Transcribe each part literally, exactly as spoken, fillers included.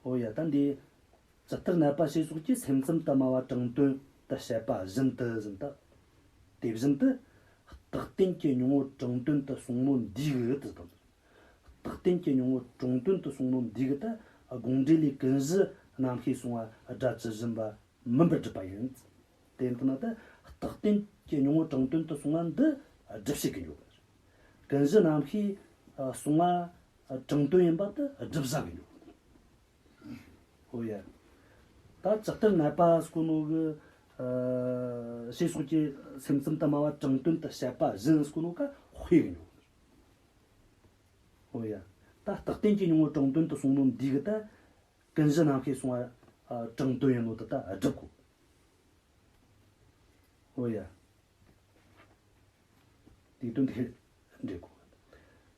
ཨོ་ཡ། ད་འདི་ཇི་ལྟར་ནད་པ་ཞེས་སོགས་ཀྱིས་སེམས་ཙམ་དུ་སྨྲ་བ་དྲང་དོན་དུ་བཤད་པ་བཞིན་དུ་ཟེར། ད་དེ་བཞིན་དུ་རྟག་བརྟན་གྱི་སྙིང་པོ་དྲང་དོན་དུ་གསུངས་ནོ་འདི་གི་དུ་དང་། རྟག་བརྟན་གྱི་སྙིང་པོ་དྲང་དོན་དུ་གསུངས་ནོ་འདི་གི་ད་དགོངས་འགྲེལ་ལས་ཀུན་གཞི་རྣམ་ཤེས་གསུང་བ་སྒྲ་ཇི་བཞིན་པ་མིན་པར་སྒྲུབ་པ་ཡིན། དེ་ཡིན་དུས་ན་ད་རྟག་བརྟན་གྱི་སྙིང་པོ་དྲང་དོན་དུ་གསུངས་པ་འདི་སྒྲུབ་བྱེད་ཀྱི་འགྱུར། ཀུན་གཞི་རྣམ་ཤེས་གསུང་བ་དྲང་དོན་ཡིན་པ་དེ་སྒྲུབ་བྱ་གི་འགྱུར། ཨོ་ཡ། ད་ཇི་ལྟར་ནད་པ་ཟེར་གོ་ནོ་གི་ཨ་ཞེས་སོགས་ཀྱིས་སེམས་ཙམ་དུ་སྨྲ་བ་དྲང་དོན་དུ་བཤད་པ་བཞིན་ཟེར་གོ་ནོ་ག་དཔེ་གི་འགྱུར། ཨོ་ཡ། ད་རྟག་བརྟན་གྱི་སྙིང་པོ་དྲང་དོན་དུ་གསུངས་ནོ་འདི་གི་ད་ཀུན་གཞི་རྣམ་ཤེས་གསུང་བ་ཨ་དྲང་དོན་ཡིན་ནོ་དེ་ད་སྒྲུབ་དགོས། ཨོ་ཡ། དེའི་དོན་དེ་འགྲེལ་དགོས།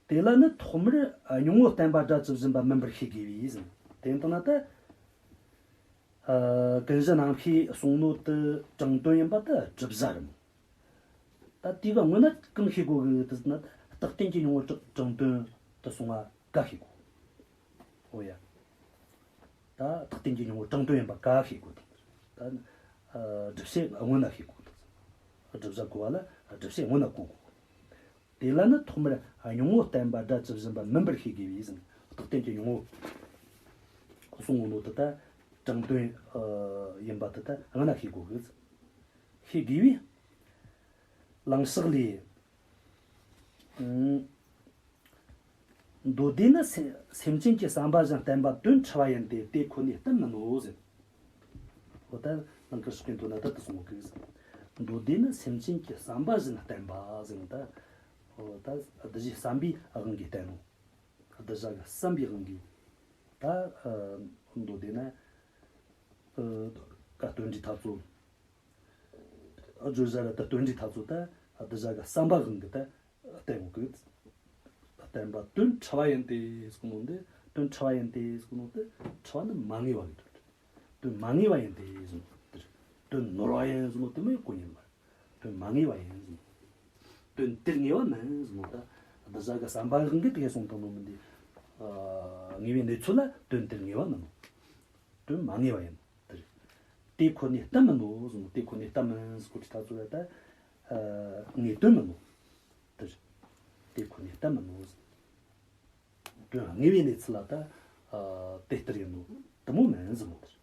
དེ་ལ་ནི་ཐོག་མར་སྙིང་པོ་བསྟན་པ་སྒྲ་ཇི་བཞིན་པ་མིན་པར་ཤེས་དགོས་པས་ཟེར། དེ་ཡིན་དུས་ན་ད་ཨ་ཀུན་གཞི་རྣམ་ཤེས་གསུང་ནོ་དེ་དྲང་དོན་ཡིན་པ་དེ་སྒྲུབ་བྱ་རེད་མོ། ད་དེ་ག་སྔོན་ན་གང་ཤེས་དགོས་གི་དེ་ཟེར་ན། རྟག་བརྟན་གྱི་སྙིང་པོ་དྲང་དོན་དུ་གསུང་བ་ག་ཤེས་དགོས། ཨོ་ཡ། ད་རྟག་བརྟན་གྱི་སྙིང་པོ་དྲང་དོན་ཡིན་པ་ག་ཤེས་དགོས་དང་། ད་ཨ་སྒྲུབ་བྱེད་སྔོན་ན་ཤེས་དགོས་དང་། སྒྲུབ་བྱ་གོ་བ་ལ་སྒྲུབ་བྱེད་སྔོན་ན་གོ་དགོས། དེ་ལ་ནི་ཐོག་མར་སྙིང་པོ་བསྟན་པ་སྒྲ་ཇི་བཞིན་པ་མིན་པར་ཤེས་དགོས་པས་ཟེར། རྟག་བརྟན་གྱི་སྙིང་པོ་གསུང་ནོ་དེ་ད་དྲང་དོན་ཨ་ཡིན་པ་དེ་ད་སྔོན་ན་ཤེས་དགོས་གི། ཤེས་དགོས་པས། ལང་གཤེགས་ལས། ཨང་། མདོ་སྡེ་ནི་སེམས་སེམས་ཅན་གྱི་བསམ་པ་བཞིན་བསྟན་པ་དོན་འཁྲུལ་བ་ཡིན་ཏེ། དེ་ཁོ་ནའི་གཏམ་མིན་ནོ་ཟེར། འོ་ད་ལང་གཤེགས་ཀྱི་མདོ་ན་ད་དེ་གསུངས་གི། མདོ་སྡེ་ནི་སེམས་ཅན་གྱི་བསམ་པ་བཞིན་བསྟན་པ་ཟེར་ནོ་ད། འོ་ད་གདུལ་བྱའི་བསམ་པའི་དབང་གིས་བསྟན་ནོ། གདུལ་བྱ་གི་བསམ་པའི་དབང་གིས་ད་ཨ་མདོ་སྡེ་ན་ཨ་ཀ་རྟེན་འབྲེལ་ཐག་ཚོད། བརྗོད་བྱ་ལ་ད་རྟེན་འབྲེལ་ཐག་ཚོད་ད་གདུལ་བྱ་གི་བསམ་པའི་དབང་གིས་ད་བསྟན་ཡོང་གི། བསྟན་པ་དོན་འཁྲུལ་བ་ཡིན་ཏེ་ཟེར་གོ་ནོ་འདི། དོན་འཁྲུལ་བ་ཡིན་ཏེ་ཟེར་གོ་ནོ་འདི། འཁྲུལ་བ་ནི་མ་ངེས་པ་གི་དོན། དོན་མ་ངེས་པ་ཡིན་ཏེ་ཟེར་ནོ་དེ་རེད། དོན་ནོར་བ་ཡིན་ཟེར་ནོ་དེ་མོ་གོ་ཉན་པ་རེད། དོན་མ་ངེས་པ་ཡིན་ཟེར་ནོ། དོན་དེར་ངེས་པ་མིན་ཟེར་ནོ་ད། གདུལ་བྱ་གི་བསམ་པའི་དབང་གིས་དེ་གསུངས་བཏང་ནོ་མིན་ཏེ། ཨ་ངེས་པའི་གནས་ཚུལ་ལ་དོན་དེར་ངེས་པ་མིན་ནོ། དོན་མ་ངེས་པ་ཡིན། དེ་རེད། དེ་ཁོ་ནའི་གཏམ་མིན་ནོ་ཟེར་ནོ། དེ་ཁོ་ནའི་གཏམ་མིན་ཟེར་གོ་དུས་ད་ཚོད་ལ་ད་ཨ་ངེས་དོན་མིན་ནོ། དེ་རེད། དེ་ཁོ་ནའི་གཏམ་མིན་ནོ་ཟེར། དོན་ངེས་པའི་གནས་ཚུལ་ལ་ད་ཨ་དེ་ལྟར་ཡིན་ནོ་དེ་མོ་མིན་ཟེར་ནོ། དེ་རེད།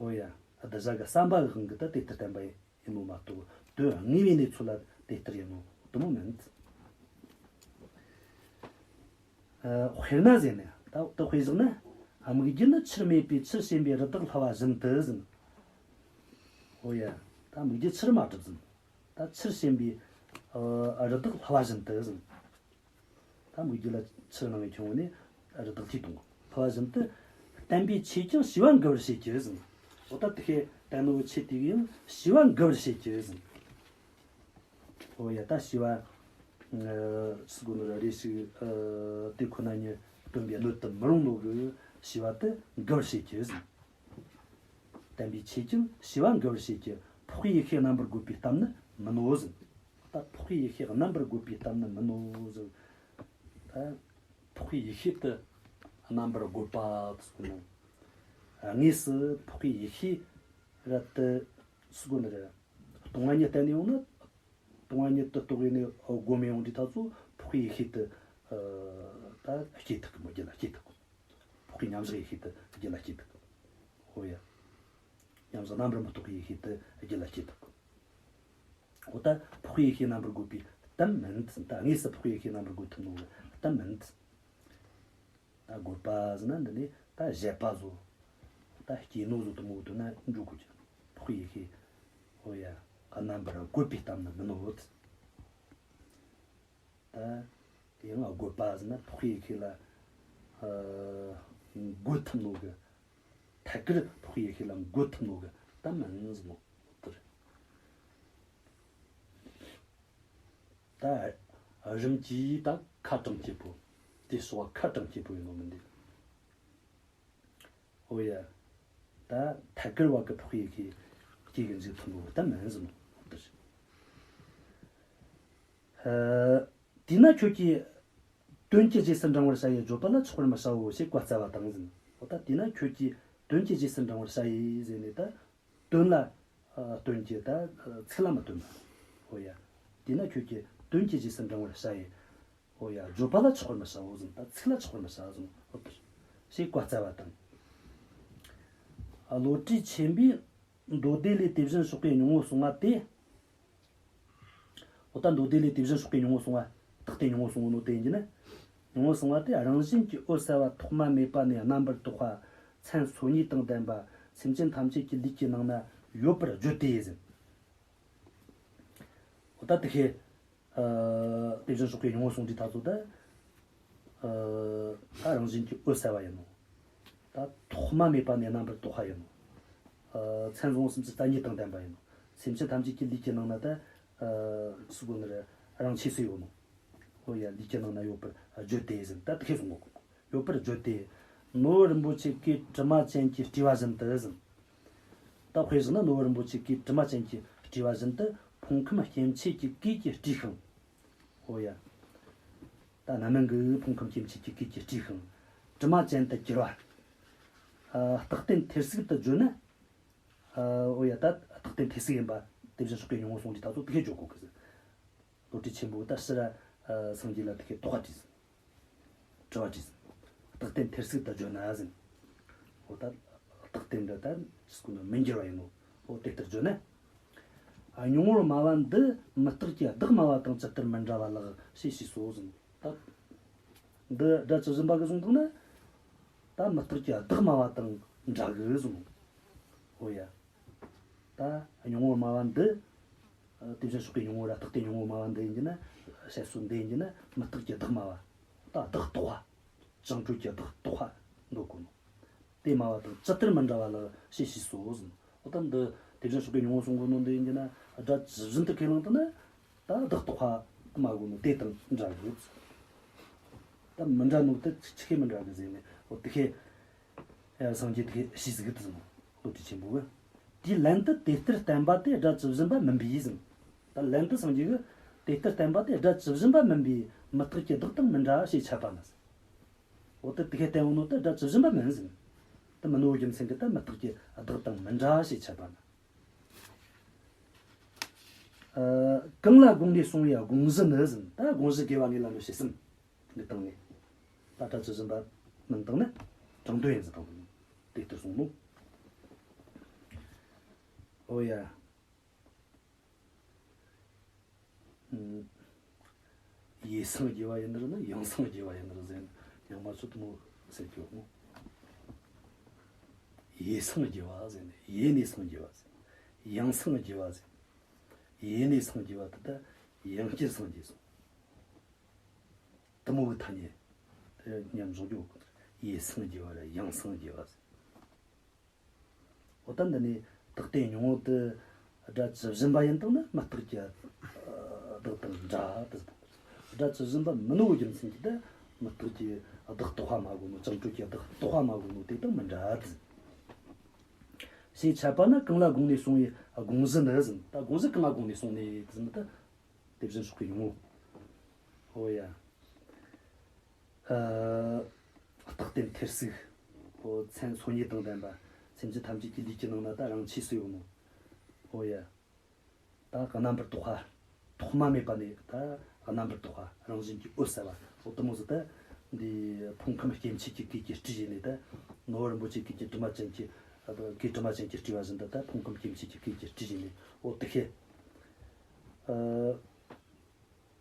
ཨོ་ཡ། གདུལ་བྱ་གི་བསམ་པའི་དབང་གིས་ད་དེ་ལྟར་བསྟན་པ་ཡིན་ནོ་མ་གཏོགས། དོན་ངེས་པའི་གནས་ཚུལ་ལ་དེ་ལྟར་ཡིན་ནོ་དེ་མོ་མིན། ཨ་དཔེར་ན་ཟེར་ནས་ད་དེ་དཔེ་བཞག་ན། ཨ་སྨིག་རྒྱུ་ནི་ཆུར་མེད་པའི་ཆུ་ཞོན་པའི་རི་དྭགས་ལྷ་བ་བཞིན་དུ་ཟེར། ཨོ་ཡ། ད་སྨིག་རྒྱུ་ཆུར་མ་གྲུབ་ཟེར། ད་ཆུར་ཞོན་པའི་ཨ་རི་དྭགས་ལྷ་བ་བཞིན་དུ་ཟེར། ད་སྨིག་རྒྱུ་ལ་ཆུ་སྣང་བའི་ཁྱོན་ནས་རི་དྭགས་ཐིག་གཏོང་གི། ལྷ་བ་བཞིན་དུ་བསྟན་པའི་ཆོས་ཀྱང་ཤེས་པ་འགུལ་བར་བྱེད་ཀྱི་ཟེར། འོ་ད་དེ་ཤེས་བསྟན་ནོ་ཆོས་དེ་གིས་ཡང་ཤེས་པ་འགུལ་བར་བྱེད་ཀྱི་ཟེར། འོ་ཡ། ད་ཤེས་པ་ཨ་ཟེར་གོ་ནོ་ར་རེ་ཞིག་ཨ་དེ་ཁོ་ན་ཉིད་སྟོན་པའི་སྣོད་དུ་མི་རུང་ནོ་གི་ཤེས་པ་དེ་འགུལ་བར་བྱེད་ཀྱི་ཟེར། བསྟན་པའི་ཆོས་ཀྱང་ཤེས་པ་འགུལ་བར་བྱེད་ཀྱི། འཕགས་པའི་ཡེ་ཤེས་རྣམ་པར་དགོད་པའི་གཏམ་ནི་མིན་ནོ་ཟེར། ད་འཕགས་པའི་ཡེ་ཤེས་རྣམ་པར་དགོད་པའི་གཏམ་ནི་མིན་ནོ་ཟེར། ད་འཕགས་པའི་ཡེ་ཤེས་དེ་རྣམ་པར་དགོད་པ་དེ་ཟེར་ནོ། དངོས་སུ་འཕགས་པའི་ཡེ་ཤེས་ར་དེ་ཟེར་གོ་ནི་རེད། སྟོང་པ་ཉིད་བསྟན་ནས་ཡོང་ན། སྟོང་པ་ཉིད་དུ་རྟོགས་ཡས་ནས་སྒོམ་ཡོང་དུས་ད་ཚོ་འཕགས་པའི་ཡེ་ཤེས་དེ་ཨ་ད་སྐྱེ་ཐུབ་གི་མོ། རྒྱུད་ལ་སྐྱེ་ཐུབ་གི། འཕགས་པའི་མཉམ་བཞག་ཡེ་ཤེས་དེ་རྒྱུད་ལ་སྐྱེ་ཐུབ་གི། འོ་ཡ། མཉམ་བཞག་རྣམ་པར་མི་རྟོག་པའི་ཡེ་ཤེས་དེ་རྒྱུད་ལ་སྐྱེ་ཐུབ་གི། འོ་ད་འཕགས་པའི་ཡེ་ཤེས་རྣམ་པར་དགོད་པའི་གཏམ་མིན། ད་དངོས་སུ་འཕགས་པའི་ཡེ་ཤེས་རྣམ་པར་དགོད་ཐུབ་ནོ་གི་གཏམ་མིན། ད་དགོད་པ་ཟེར་ན་འདི་ནི་ད་བཞད་པ་བཟོ། ད་སྐྱེས་ནོ་བཟོ་དུ་མོ་དུ་ན་འགྲོ་དགོས་ཀྱི། འཕགས་པའི་ཡེ་ཤེས། ཨོ་ཡ། རྣམ་པར་དགོད་པའི་གཏམ་ནི་མིན་ནོ། ད་དེ་ཡང་དགོད་པ་ཟེར་ན་འཕགས་པའི་ཡེ་ཤེས་ལ་ཨ་འགོད་ཐུབ་ནོ་གི། ཐད་ཀར་འཕགས་པའི་ཡེ་ཤེས་ལ་འགོད་ཐུབ་ནོ་གི་གཏམ་མིན་ཟེར་ནོ་དེ་རེད། ད་རིམ་གྱིས་ད་ཁ་གྲངས་སྐྱེས་པོ། དེ་སོགས་ཁ་གྲངས་སྐྱེས་པོ་ཡིན་ནོ་མིན་འདུག། ཨོ་ཡ། ད་ཐད་ཀར་བ་གི་འཕགས་པའི་ཡེ་ཤེས་སྐྱེ་གི་འཇུག་ཐུབ་ནོ་གཏམ་མིན་ཟེར་ནོ་དེ་རེད། ཨ་དེས་ན་ཁྱོད་ཀྱིས་ དོན་གྱི་རྗེས་སུ་འབྲང་བར་བྱ་ཡི། བརྗོད་པ་ལ་ཆགས་པར་མི་བྱའོ་ཞེས་བཀའ་སྩལ་བ་དང་ཟེར། འོ་ད་དེས་ན་ཁྱོད་ཀྱིས་དོན་གྱི་རྗེས་སུ་འབྲང་བར་བྱ་ཡི་ཟེར་ནས། ད་དོན་ལ་ཨ་སྟོན་གྱི། ད་ཨ་ཚིག་ལ་མི་སྟོན་པ། འོ་ཡ། དེས་ན་ཁྱོད་ཀྱིས་དོན་གྱི་རྗེས་སུ་འབྲང་བར་བྱ་ཡི། འོ་ཡ། བརྗོད་པ་ལ་ཆགས་པར་མི་བྱའོ་ཟེར། ད་ཚིག་ལ་ཆགས་པར་མི་བྱ་ཟེར། འོ་དེ་ཞེས་བཀའ་སྩལ་བ་དང་། ཨ་བློ་གྲོས་ཆེན་པོས་མདོ་སྡེ་ལས་དེ་བཞིན་གཤེགས་པའི་སྙིང་པོ་གསུང་བ་སྟེ། འོ་ད་མདོ་སྡེ་ལས་དེ་བཞིན་གཤེགས་པའི་སྙིང་པོ་གསུང་བ། རྟགས་དེ་སྙིང་པོ་གསུང་ནོ་དེ་ཡིན་གྱི་ན། སྙིང་པོ་གསུང་བ་སྟེ། རང་བཞིན་གྱིས་འོད་གསལ་བ་ཐོག་མ་མེད་པ་ནས་རྣམ་པར་དག་པ། མཚན་སོ་གཉིས་དང་ལྡན་པ། སེམས་ཅན་ཐམས་ཅད་ཀྱི་ལུས་ཀྱི་ནང་ན་ཡོད་པར་བརྗོད་དེ་ཟེར། འོ་ད་དེ་ཁའི་ཨ་དེ་བཞིན་གཤེགས་པའི་སྙིང་པོ་གསུང་དུས་ད་ཚོ་ད་ཨ་ད་རང་བཞིན་གྱིས་འོད་གསལ་བ་ཡིན་ནོ། ད་ཐོག་མ་མེད་པ་ནས་རྣམ་པར་དག་པ་ཡིན་ནོ། ཨ་མཚན་བཟང་པོ་སུམ་ཅུ་རྩ་གཉིས་དང་ལྡན་པ་ཡིན་ནོ། སེམས་ཅན་ཐམས་ཅད་ཀྱི་ལུས་ཀྱི་ནང་ན་ད་ཨ་སུ་གོ་ནི་རེད། རང་ཆས་སུ་ཡོད་ནོ། འོ་ཡ། ལུས་ཀྱི་ནང་ན་ཡོད་པར་བརྗོད་དེ་ཟེར། ད་དེ་ཁའི་གསུང་གོ། ཡོད་པར་བརྗོད་དེ། ནོར་བུ་རིན་པོ་ཆེ་གོས་དྲི་མ་ཅན་གྱིས་སྤྲས་པ་བཞིན་དུ་ཟེར། ད་དཔེ་བཞག་ན་ནོར་བུ་རིན་པོ་ཆེ་གོས་དྲི་མ་ཅན་གྱིས་སྤྲས་པ་བཞིན་དུ་ཕུང་ཁམས་སྐྱེ་མཆེད་ཀྱི་གོས་ཀྱིས་སྤྲས་ཤིང་། འོ་ཡ། ད་རྣམ་སྨིན་གྱི་ཕུང་ཁམས་སྐྱེ་མཆེད་ཀྱི་གོས་ཀྱིས་སྤྲས་ཤིང་། དྲི་མ་ཅན་དུ་གྱུར་པ། ཨ་རྟག་བརྟན་ཐེར་ཟུག་ཏུ་བརྗོད་ན། ཨ་འོ་ཡ། ད་རྟག་བརྟན་ཐེར་ཟུག་ཡིན་པ། དེ་བཞིན་གཤེགས་པའི་སྙིང་པོ་གསུང་དུས་ད་ཚོ་དེ་ཁའི་བརྗོད་གོ་གི་ཟེར། བློ་གྲོས་ཆེན་པོས་ད་ཕྱིར་ར་སངས་རྒྱས་ལ་དེ་ཁའི་དོགས་པ་དྲིས་ཟིན། དྲི་བ་དྲིས་ཟིན། རྟག་བརྟན་ཐེར་ཟུག་ཏུ་བརྗོད་ན་ཟིན། འོ་ད་རྟག་བརྟན་འདི་ད་ཟེར་གོ་ནོ་མི་འགྱུར་བ་ཡིན་ནོ། འོ་དེ་ལྟར་བརྗོད་ན། ཨ་སྙིང་པོར་སྨྲ་བ་འདི་མུ་སྟེགས་ཀྱི་གདགས་སྨྲ་བ་དང་ཇི་ལྟར་མི་འདྲ་བ་ལགས་ཞེས་ཞུས་སོ་ཟིན། ད་འདི་སྒྲ་ཇི་བཞིན་པ་གི་གསུང་དང་ན། ད་མུ་སྟེགས་ཀྱི་གདགས་སྨྲ་བ་དང་འདྲ་གི་གསུང་། འོ་ཡ། ད་སྙིང་པོར་སྨྲ་བ་འདི། ཨ་དེ་བཞིན་གཤེགས་པའི་སྙིང་པོ་ར་རྟག་བརྟན་སྙིང་པོར་སྨྲ་བ་འདི་ཡིན་གྱི་ན། བཤད་སྲོལ་འདི་ཡིན་གྱི་ན་མུ་སྟེགས་ཀྱི་གདགས་སྨྲ་བ། ད་གདགས་རྟོག་པ། བྱང་གྲོལ་གྱི་གདགས་རྟོག་པ་འདོད་གོ་ནོ། དེ་སྨྲ་བ་དང་ཇི་ལྟར་མི་འདྲ་བ་ལགས་ཞེས་ཞུས་སོ་ཟིན། འོ་ད་འདི་དེ་བཞིན་གཤེགས་པའི་སྙིང་པོ་གསུང་གོ་ནོ་འདི་ཡིན་གྱི་ན། སྒྲ་ཇི་བཞིན་དུ་ཁས་བླངས་ཏེ་ན། ད་གདགས་རྟོག་པ་སྨྲ་གོ་ནོ་དེ་དང་འདྲ་གི། ད་མི་འདྲ་ནོ་དེ་ཆི་ཆི་ཁས་མི་འདྲ་གི་ཟེར་ནས། འོ་དེ་ཁས། ཡ་སངས་རྒྱས་དེ་ཁས་ཞུས་ཟིག་དུ་ཟིན། བློ་གྲོས་ཆེན་པོ་གི། དེའི་ལན་དུ་དེ་ལྟར་བསྟན་པ་དེ་སྒྲ་ཇི་བཞིན་པ་མིན་པས་ཟིན། ད་ལན་དུ་སངས་རྒྱས་ཀྱིས་དེ་ལྟར་བསྟན་པ་དེ་སྒྲ་ཇི་བཞིན་པ་མིན་པས་མུ་སྟེགས་ཀྱི་གདགས་དང་མི་འདྲ་ཞེས་འཆད་པ་ན་ཟིན། འོ་ད་དེ་ཁས་བསྟན་འོ་ནོ་ད་སྒྲ་ཇི་བཞིན་པ་མིན་ཟིན། ད་མིན་ནོ་རྒྱུ་མཚན་གྱིས་ད་མུ་སྟེགས་ཀྱི་གདགས་དང་མི་འདྲ་ཞེས་འཆད་པ་ན། ཨ་གང་ལ་དགོངས་ནས་གསུངས་པའི་དགོངས་གཞི་ནི་ཟིན། ད་དགོངས་གཞི་དགེ་བ་ལྔའི་ལམ་ལ་བྱེད་སེམས་ཀྱི་སྟེང་ནས། ད་སྒྲ་ཇི་བཞིན་པ་མིན་སྟེང་ན་དྲང་དོན་ཡིན་ཟིན་དང་། དེ་ལྟར་གསུངས་ནོ། འོ་ཡ། ཨུམ། ཡེ་སངས་རྒྱས་པ་ཡིན་ནི་རེད་ན་ཡང་སངས་རྒྱས་པ་ཡིན་ནི་རེད་ཟེར་ན། ཡང་མ་ཆོག་དུ་མོ་ཟེར་གྱི་ཡོད་མོ། ཡེ་སངས་རྒྱས་པ་ཟེར་ནས། ཡེ་ནས་སངས་རྒྱས་པ་ཟེར། ཡང་སངས་རྒྱས་པ་ཟེར། ཡེ་ནས་སངས་རྒྱས་པ་དེ་ད་ཡང་བསྐྱར་སངས་རྒྱས་སོང་། དུ་མོ་གི་ཐ་སྙད་དེ་མཉམ་འཇོག་རྒྱུ། ཡེ་སངས་རྒྱས་པ་ར་ཡང་སངས་རྒྱས་པ་ཟེར། འོ་ད་འདི་ནས་རྟག་བརྟན་སྙིང་པོ་དེ་སྒྲ་ཇི་བཞིན་པ་ཡིན་སྟེང་ན་མུ་སྟེགས་ཀྱི་གདགས་དང་འདྲ་དེ་ཟེར། སྒྲ་ཇི་བཞིན་པ་མིན་ནོ་རྒྱུ་མཚན་གྱིས་ད་མུ་སྟེགས་ཀྱི་གདགས་རྟོག་པ་སྨྲ་གོ་ནོ། བྱང་གྲོལ་གྱི་གདགས་རྟོག་པ་སྨྲ་གོ་ནོ་དེ་དང་མི་འདྲ་དེ་ཟེར། ཞེས་འཆད་པ་ན་གང་ལ་དགོངས་ནས་གསུངས་པའི་དགོངས་གཞི་ནི་ཟིན། ད་དགོངས་གཞི་གང་ལ་དགོངས་ནས་གསུངས་ནས་དེ་ཟིན་ན། ད་དེ་བཞིན་གཤེགས་པའི་སྙིང་པོ། འོ་ཡ། ཨ་རྟག་བརྟན་ཐེར་ཟུག་འོ་མཚན་སོ་གཉིས་དང་ལྡན་པ། སེམས་ཅན་ཐམས་ཅད་ཀྱི་ལུས་ཀྱི་ནང་ན་ད་རང་ཆས་སུ་ཡོད་ནོ། འོ་ཡ། ད་རྣམ་པར་དག་པ། ཐོག་མ་མེད་པ་ནས་ད་རྣམ་པར་དག་པ། རང་བཞིན་གྱིས་འོད་གསལ་བ། འོ་དེ་མོ་ཟིག་ད་འདི་ཕུང་ཁམས་སྐྱེ་མཆེད་ཀྱི་གོས་ཀྱིས་སྤྲས་བྱས་ནས། ད་ནོར་བུ་རིན་པོ་ཆེ་གོས་ཀྱི་དྲི་མ་ཅན་གྱི་གོས་དྲི་མ་ཅན་གྱིས་སྤྲས་པ་བཞིན་དུ། ད་ཕུང་ཁམས་སྐྱེ་མཆེད་ཀྱི་གོས་ཀྱིས་སྤྲས་བྱས་ནས། འོ་དེ་ཁས། ཨ་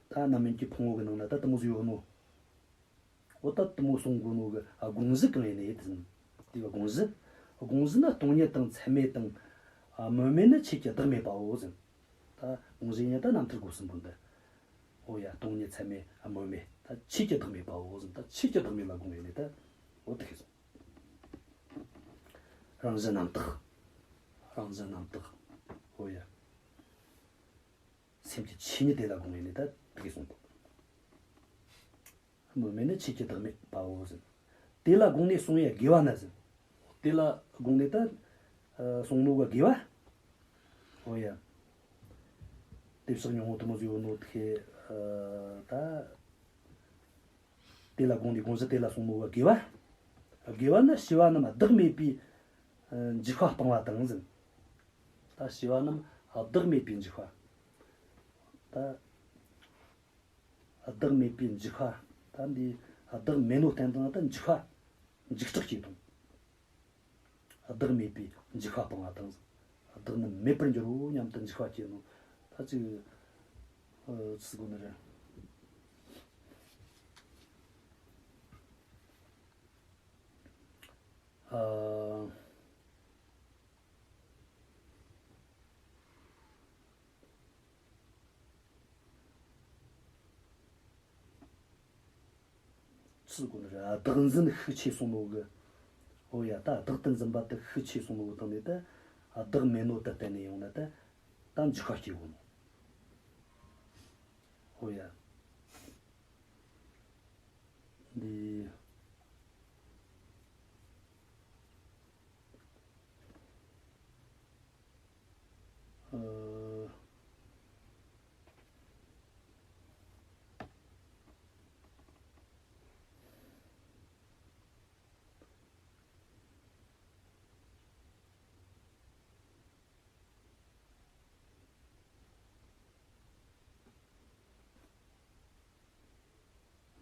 ད་རྣམ་སྨིན་གྱི་ཕུང་པོ་གི་ནང་ན་ད་དེ་མོ་ཟིག་ཡོད་ནོ། འོ་ད་དེ་མོ་གསུང་གོ་ནོ་གི་ཨ་དགོངས་གཞི་གང་ཡིན་ནས་དེ་ཟིན། དེ་གི་དགོངས་གཞི། དགོངས་གཞི་ནི་སྟོང་ཉིད་དང་ཚད་མེད་དང་། ཨ་དམིགས་མེད་ནི་ཆོས་ཀྱི་བདག་མེད་པའོ་ཟིན། ད་དགོངས་གཞི་ཡིན་ད་རྣམ་ཐར་སྒོ་གསུམ་པོ་འདི། འོ་ཡ། སྟོང་ཉིད་ཚད་མེད་དམིགས་མེད་ད་ཆོས་ཀྱི་བདག་མེད་པའོ་ཟིན། ད་ཆོས་ཀྱི་བདག་མེད་ལ་དགོངས་ཡིན་ནས་ད། འོ་དེ་ཁས་སོང་། རང་བཞིན་རྣམ་དག་རང་བཞིན་རྣམ་དག་འོ་ཡ། སེམས་ཀྱི་ཆོས་ཉིད་དེ་ལ་དགོངས་ཡིན་ནས་ད་དེ་ཁས་སོང་། དམིགས་མེད་ནི་ཆོས་ཀྱི་བདག་མེད་པའོ་ཟེར། དེ་ལ་དགོངས་ནས་གསུངས་པའི་དགེ་བ་ནི་ཟེར། དེ་ལ་དགོངས་ནས་ད་ཨ་གསུངས་ནོ་གི་དགེ་བ། འོ་ཡ། དེ་བཞག་མྱོང་བོ་དུ་མོ་ཟིག་ཡོད་ནོ་དེ་ཨ་ད། དེ་ལ་དགོངས་ནས་དགོངས་གཞི་དེ་ལ་གསུངས་མོ་བ་དགེ་བ། དགེ་བ་ནི་བྱས་པ་རྣམས་བདག་མེད་པའི་འཇིགས་པ་སྤང་བ་དང་ཟེར། ད་བྱས་པ་རྣམས་བདག་མེད་པའི་འཇིགས་པ། ད་བདག་མེད་པའི་འཇིགས་པ། ད་འདི་བདག་མེད་ནོ་བསྟན་དང་ད་འཇིགས་པ། འཇིགས་སྐྲག་བྱེད་དང་། བདག་མེད་པའི་འཇིགས་པ་སྤང་བ་དང་། བདག་ནི་མེད་པར་འགྱུར་རོ་སྙམ་དུ་འཇིགས་པ་སྐྱེ་ནོ། ད་ཅིག་ཨ་ཅི་ཟེར་དགོས་ནི་རེད། ཨ། ཚུལ་དགོས་ནི་རེད། བདག་འཛིན་ཤུགས་ཆེ་སོང་ནོ་གི། འོ་ཡ། ད་བདག་ཏུ་འཛིན་པ་དེ་ཤུགས་ཆེ་སོང་ནོ་གི་སྟེང་ནས་ད་བདག་མེད་ནོ་དེ་བསྟན་ནས་ཡོང་ན་ད་ད་འཇིགས་པ་སྐྱེ་གོ་ནོ། འོ་ཡ། འདི། ཨ།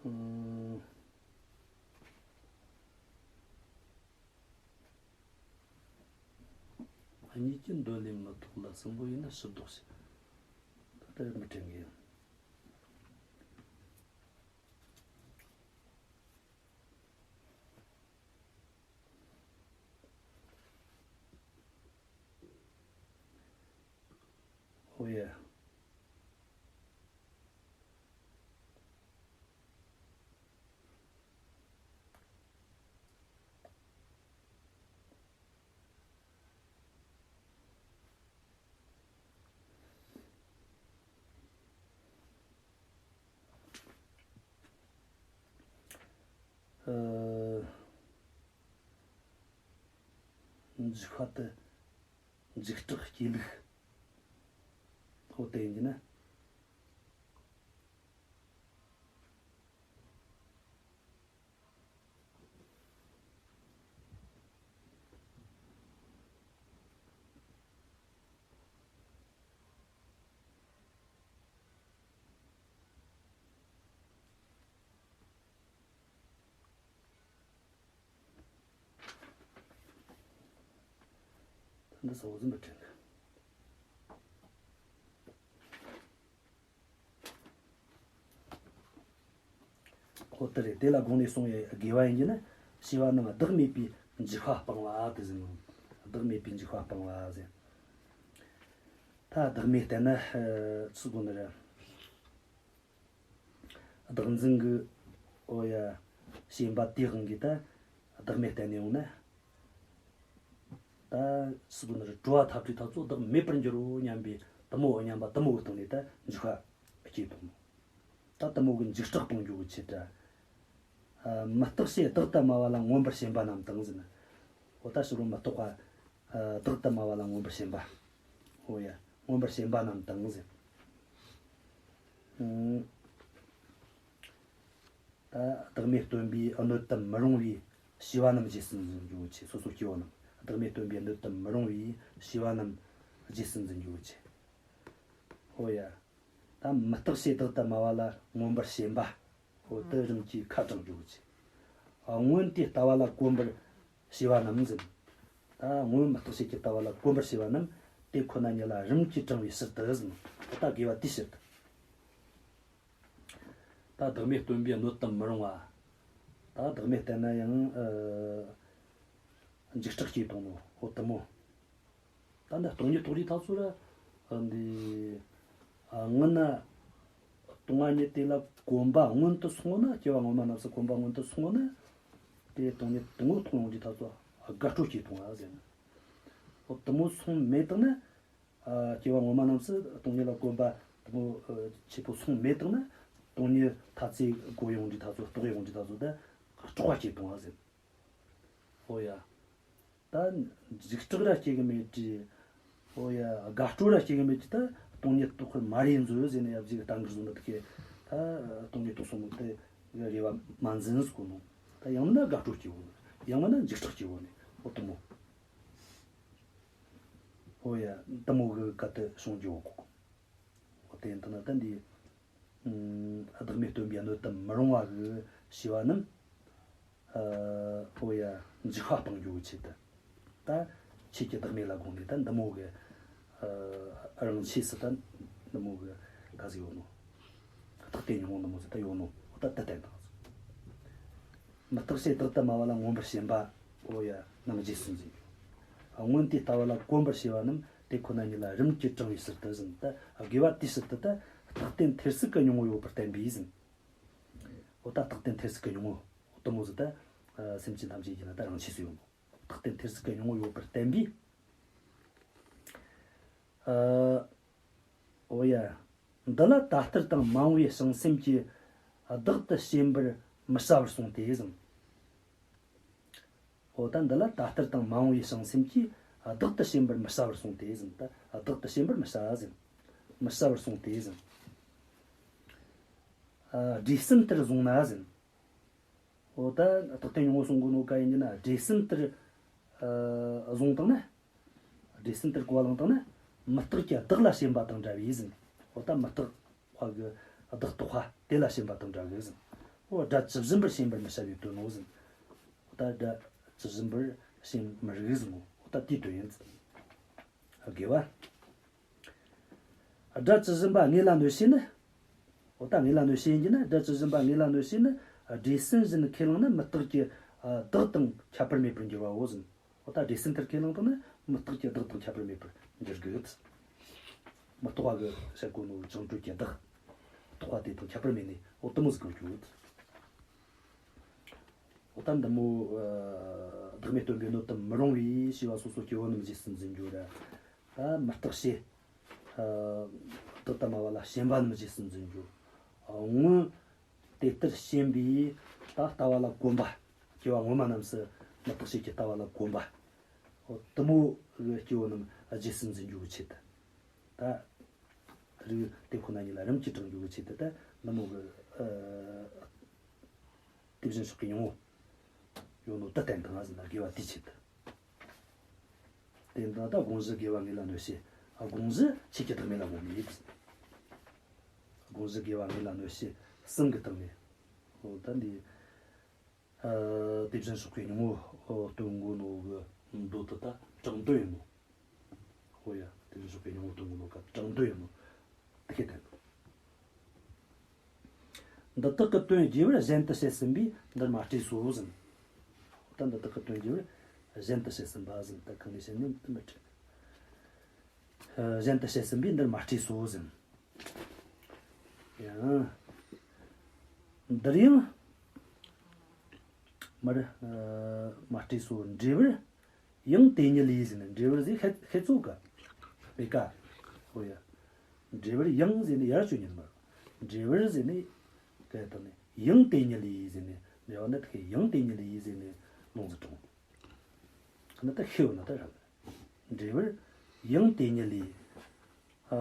ཨ། གཉིས་ཀྱི་འདོད་ལས་མི་ཐོག་ལ། གསུམ་པོ་ཡིན་ན་ཕྱིར་ལྡོག་བྱེད། ད་ལྟ་མི་དྲན་གི་ཡིན། འོ་ཡ། ཨ། འཇིགས་པ་དེ་འཇིགས་སྐྲག་སྐྱེ་ལུགས། འོ་དེ་ཡིན་གྱི་ན། ད་འདི་ས་འོ་ཟིན་པ་དྲན། འོ་དེ་རེད། དེ་ལ་དགོངས་ནས་གསུངས་ཡ་དགེ་བ་ཡིན་གྱི་ན། བྱས་པ་རྣམས་བདག་མེད་པའི་འཇིགས་པ་སྤང་བ་དེ་ཟེར་ནོ། བདག་མེད་པའི་འཇིགས་པ་སྤང་བ་ཟེར། ད་བདག་མེད་བསྟན་ན་ཚུལ་དགོས་ནི་རེད། བདག་འཛིན་གྱི། འོ་ཡ། ཞེན་པ་དེའི་དབང་གིས་ད་བདག་མེད་བསྟན་ནས་ཡོང་ན། ད་ཚུལ་དགོས་ནི་རེད། གྲོལ་བ་ཐབས་བྲལ་ཐག་ཚོ་བདག་མེད་པར་འགྱུར་རོ་སྙམ་པའི་དེ་མོ། སྙམ་པ་དེ་མོ་གི་སྟེང་ནས་ད་འཇིགས་པ་སྐྱེས་དང་། ད་དེ་མོ་གི་འཇིགས་སྐྲག་སྤོང་རྒྱུ་གི་ཆེད་དུ། ཨ། མི་རྟག་བྱས་བདག་ཏུ་སྨྲ་བ་ལ། མངོན་པར་ཞེན་པ་རྣམས་དང་ཟེར་ན། འོ་ད་ཕྱི་རོལ་མི་རྟག་པ། ཨ། བདག་ཏུ་སྨྲ་བ་ལ་མངོན་པར་ཞེན་པ། འོ་ཡ། མངོན་པར་ཞེན་པ་རྣམས་དང་ཟེར། ཨང་། ད་བདག་མེད་སྟོན་པའི་སྣོད་དུ་མི་རུང་བའི་བྱས་པ་རྣམས་རྗེས་སུ་འཛིན་རྒྱུ་བོ་ཆེ། སོ་སོ་སྐྱེ་བོ་རྣམས་བདག་མེད་སྟོན་པའི་སྣོད་དུ་མི་རུང་བའི་བྱས་པ་རྣམས་རྗེས་སུ་འཛིན་རྒྱུ་བོ་ཆེ། འོ་ཡ། ད་མི་རྟག་བྱས་བདག་ཏུ་སྨྲ་བ་ལ་མངོན་པར་ཞེན་པ། འོ་དེ་རིམ་གྱིས་ཁ་དྲང་རྒྱུ་བོ་ཆེ། སྔོན་དེ་ལྟ་བ་ལ་གོམས་པར་བྱས་པ་རྣམས་ཟེར། ད་སྔོན་མི་རྟག་བྱས་ཀྱི་ལྟ་བ་ལ་གོམས་པར་བྱས་པ་རྣམས་དེ་ཁོ་ན་ཉིད་ལ་རིམ་གྱིས་དྲང་བའི་ཕྱིར་དུ་ཟེར། ད་དགེ་བ་དེའི་ཕྱིར་དུ། ད་བདག་མེད་སྟོན་པའི་སྣོད་དུ་མི་རུང་བ། ད་བདག་མེད་བསྟན་ན་ཡང་། ཨ། འཇིགས་སྐྲག་སྐྱེས་དང་ནོ། འོ་དེ་མོ། ད་འདི་སྟོང་ཉིད་རྟོགས་དུས་ཐག་ཚོད་ར། འདི། ཨ། སྔོན་ན། སྟོང་པ་ཉིད་དེ་ལ་གོམས་པ་སྔོན་དུ་སོང་ན། སྐྱེ་བ་སྔོན་མ་རྣམས་སུ་གོམས་པ་སྔོན་དུ་སོང་ན། དེ་སྟོང་ཉིད་དེ་མོ་རྟོགས་ཡོང་དུས་ཐག་ཚོད་དགའ་སྤྲོ་སྐྱེས་དང་ཟེར་ན། འོ་དེ་མོ་སོང་མེད་དང་ན། ཨ། སྐྱེ་བ་སྔོན་མ་རྣམས་སུ་སྟོང་ཉིད་ལ་གོམས་པ་དེ་མོ་ཆེ་པོ་སོང་མེད་དང་ན། སྟོང་ཉིད་ཐ་ཚིག་གོ་ཡོང་དུས་ཐག་ཚོད། རྟོགས་ཡོང་དུས་ཐག་ཚོད་ད་སྐྲག་པ་སྐྱེས་དང་ཟེར། འོ་ཡ། ད་འཇིགས་སྐྲག་ར་སྐྱེ་གི་མེད་དྲི། འོ་ཡ། དགའ་སྤྲོ་ར་སྐྱེ་གི་མེད་དྲི། ད་སྟོང་ཉིད་རྟོགས་པར་མ་རེད་མཛོད་ཟེར་ནས་ཡབ་རྗེ་གི་གཏམ་གྱི་བཟོ་འདྲ་དེ་གས། ད་སྟོང་ཉིད་རྟོགས་སོང་ནོ་དེ་ རེ་བ་མ་འཛིན་ཟེར་གོ་ནོ། ད་ཡང་མིན་ན་དགའ་སྤྲོ་སྐྱེ་བོ་ནི། ཡང་མིན་ན་འཇིགས་སྐྲག་སྐྱེ་བོ་ནི། འོ་དུ་མོ། འོ་ཡ། དུ་མོ་གི་ག་དུ་བྱུང་རྒྱུ་གོ། འོ་དེ་ཡིན་ད་ན་ད་འདི། ཨ། བདག་མེད་སྟོན་པའི་གནད་དུ་མི་རུང་བ་གི་བྱས་པ་རྣམས། ཨ། འོ་ཡ། འཇིགས་པ་སྤང་རྒྱུ་གི་ཆེད་དུ། ད་ཆོས་ཀྱི་བདག་མེད་ལ་དགོངས་ནས་ད་འདི་མོ་གི། ཨ། རང་ཆས་སུ་ད་འདི་མོ་གི་ག་ཟིག་ཡོད་ནོ། རྟག་བརྟན་ཉུང་ངུ་འདི་མོ་ཟིག་ད་ཡོད་ནོ། འོ་ད་དེ་བསྟན་དང་། མི་རྟག་ཕྱིར་བདག་ཏུ་སྨྲ་བ་ལ། མངོན་པར་ཞེན་པ། འོ་ཡ། རྣམས་རྗེས་སུ་འཛིན་རྒྱུ། སྔོན་དེ་ལྟ་བ་ལ་གོམས་པར་བྱས་པ་རྣམས་དེ་ཁོ་ན་ཉིད་ལ་རིམ་གྱིས་དྲངས་པའི་ཕྱིར་དུ་ཟིན། ད་དགེ་བ་དེའི་ཕྱིར་དུ་ད་རྟག་བརྟན་ཐེར་ཟུག་གི་ཉུང་ངུ་ཡོད་པར་བསྟན་པས་ཟིན། འོ་ད་རྟག་བརྟན་ཐེར་ཟུག་གི་ཉུང་ངུ་འོ་དུ་མོ་ཟིག་ད། ཨ། སེམས་ཅན་ཐམས་ཅད་ཀྱི་ནང་ད་རང་ཆས་སུ་ཡོད་ནོ། རྟག་བརྟན་ཐེར་ཟུག་གི་ཉུང་ངུ་ཡོད་པར་བསྟན་པས། ཨ། འོ་ཡ། འདི་ལ་ད་ལྟར་དང་མ་འོངས་པའི་བྱང་སེམས་ཀྱིས་བདག་ཏུ་ཞེན་པར་མི་བྱ་བར་གསུངས་ཏེ་ཟིན། འོ་ད་འདི་ལ་ད་ལྟར་དང་མ་འོངས་པའི་བྱང་སེམས་ཀྱིས་བདག་ཏུ་ཞེན་པར་མི་བྱ་བར་གསུངས་ཏེ་ཟིན། ད་བདག་ཏུ་ཞེན་པར་མི་བྱ་ཟིན། མི་བྱ་བར་གསུངས་ཏེ་ཟིན། ཨ། སྒྲས་ཟིན་ལྟར་བཟུང་ན་ཟིན། འོ་ད་རྟག་བརྟན་ཉུང་ངུ་གསུང་གོ་ནོ་ག་ཡིན་གྱི་ན་སྒྲས་ཟིན་ལྟར། ཨ། བཟུང་བཏང་ན། སྒྲས་ཟིན་ལྟར་གོ་བ་བླངས་བཏང་ན། མི་རྟག་གི་བདག་ལ་ཞེན་པ་དང་འདྲ་བས་ཟིན། འོ་ད་མི་རྟག་པ་གི་བདག་རྟག་པ་དེ་ལ་ཞེན་པ་དང་འདྲ་བས་ཟིན། འོ་སྒྲ་ཇི་བཞིན་པར་ཞེན་པར་མི་བྱ་བའི་དོན་ནོ་ཟིན། འོ་ད་སྒྲ་ཇི་བཞིན་པར་ཞེན་མི་རིགས་ཟིན་ནོ། འོ་ད་དེའི་དོན་ཡིན་ཟིན། དགེ་བ། སྒྲ་ཇི་བཞིན་པ་དངོས་ལ་གནོད་བྱེད་ནི། འོ་ད་དངོས་ལ་གནོད་བྱེད་ཡིན་གྱི་ན། སྒྲ་ཇི་བཞིན་པ་དངོས་ལ་གནོད་བྱེད་ནི། སྒྲས་ཟིན་བཞིན་ཁས་བླངས་ན་མི་རྟག་གི་བདག་དང་ཁྱད་པར་མེད་པར་འགྱུར་བའོ་ཟིན། འོ་ད་སྒྲས་ཟིན་ལྟར་ཁས་བླངས་བཏང་ན་མི་རྟག་གི་བདག་དང་ཁྱད་པར་མེད་པར་འགྱུར་དགོས། མི་རྟག་པ་གི་བཤད་གོ་ནོ་བྱང་གྲོལ་གྱི་བདག་རྟག་པ་དེ་དང་ཁྱད་པར་མེད་ནས་འོ་དུ་མོ་ཟིག་གོ་རྒྱུ། འོ་ད་འདི་མོ། ཨ། བདག་མེད་སྟོན་པའི་སྣོད་དུ་མི་རུང་བའི་བྱས་པ་སོ་སོ་སྐྱེ་བོ་རྣམས་རྗེས་སུ་འཛིན་རྒྱུ་ར། ད་མི་རྟག་ཕྱིར། ཨ། བདག་ཏུ་སྨྲ་བ་ལ་ཞེན་པ་རྣམས་རྗེས་སུ་འཛིན་རྒྱུ། ཨ། སྔོན་དེ་ལྟར་ཞེན་པའི་ད་ལྟ་བ་ལ་གོམས་པ། སྐྱེ་བ་སྔོན་མ་རྣམས་སུ་མི་རྟག་ཕྱིར་གྱི་ལྟ་བ་ལ་གོམས་པ། འོ་དུ་མོ་གི་སྐྱེ་བོ་རྣམས་རྗེས་སུ་འཛིན་རྒྱུ་གི་ཆེད་དུ། ད་རིགས་དེ་ཁོ་ན་ཉིད་ལ་རིམ་གྱིས་དྲངས་རྒྱུ་གི་ཆེད་དུ་ད་འདི་མོ་གི། ཨ། དེ་བཞིན་ཕྱོགས་ཀྱི་ཉུང་ངུ་ཡོད་ནོ་དེ་བསྟན་དང་ཟིན་ན་དགེ་བ་དེའི་ཆེད་དུ། དེ་ལྟ་ད་དགོངས་གཞི་དགེ་བ་དངོས་ལ་གནོད་བྱེད། ཨ། དགོངས་གཞི་ཆོས་ཀྱི་བདག་མེད་ལ་དགོངས་ནས། དགོངས་གཞི་དགེ་བ་དངོས་ལ་གནོད་བྱེད་གསུམ་གྱི་སྟེང་ནས། འོ་ད་འདི། ཨ། དེ་བཞིན་ཕྱོགས་ཀྱི་ཉུང་ངུ་སྟོན་གོ་ནོ་གི་མདོ་དེ་ད་དྲང་དོན་ཡིན་ནོ། འོ་ཡ། དེ་བཞིན་ཕྱོགས་ཀྱི་ཉུང་ངུ་སྟོན་གོ་ནོ་གི་དྲང་དོན་ཡིན་ནོ། དེ་སྐད་བསྟན་ནོ། འདི་དག་གི་དོན་རྒྱས་པར་གཞན་དུ་བཤད་ཟིན་པས་འདིར་མ་སྤྲོས་སོ་ཟིན། ད་འདི་དག་གི་དོན་རྒྱས་པར་གཞན་དུ་བཤད་ཟིན་པ་ཟིན། ད་གང་ནས་བཤད་ནས་དེ་མི་འཕྲད། ཨ། གཞན་དུ་བཤད་ཟིན་པས་འདིར་མ་སྤྲོས་སོ་ཟིན། ཡང་། འདིར་ཡང་། མར། ཨ། མ་སྤྲོས་སོ། འགྲེལ་པར། ཡང་དེ་ཉིད་ལས་ཟེར་ནས་འགྲེལ་པར་ཟེར་ཤེས་ཤེས་ཚོད་ག་མེད་ཀ། ཧོ་ཡ། འགྲེལ་པར་ཡང་ཟེར་ནས་ཡར་བཅོས་ཉིད་མར། འགྲེལ་པར་ཟེར་ནས་ག་དང་ནས་ཡང་དེ་ཉིད་ལས་ཟེར་ནས་འགྲེལ་པ་ནི་དེ་ཡང་དེ་ཉིད་ལས་ཟེར་ནས་ལུང་ཟིག་དྲངས། ཁ་ན་ད་ཤེས་ཡོད་ན་ད་རང་། འགྲེལ་པར་ཡང་དེ་ཉིད་ལས། ཨ།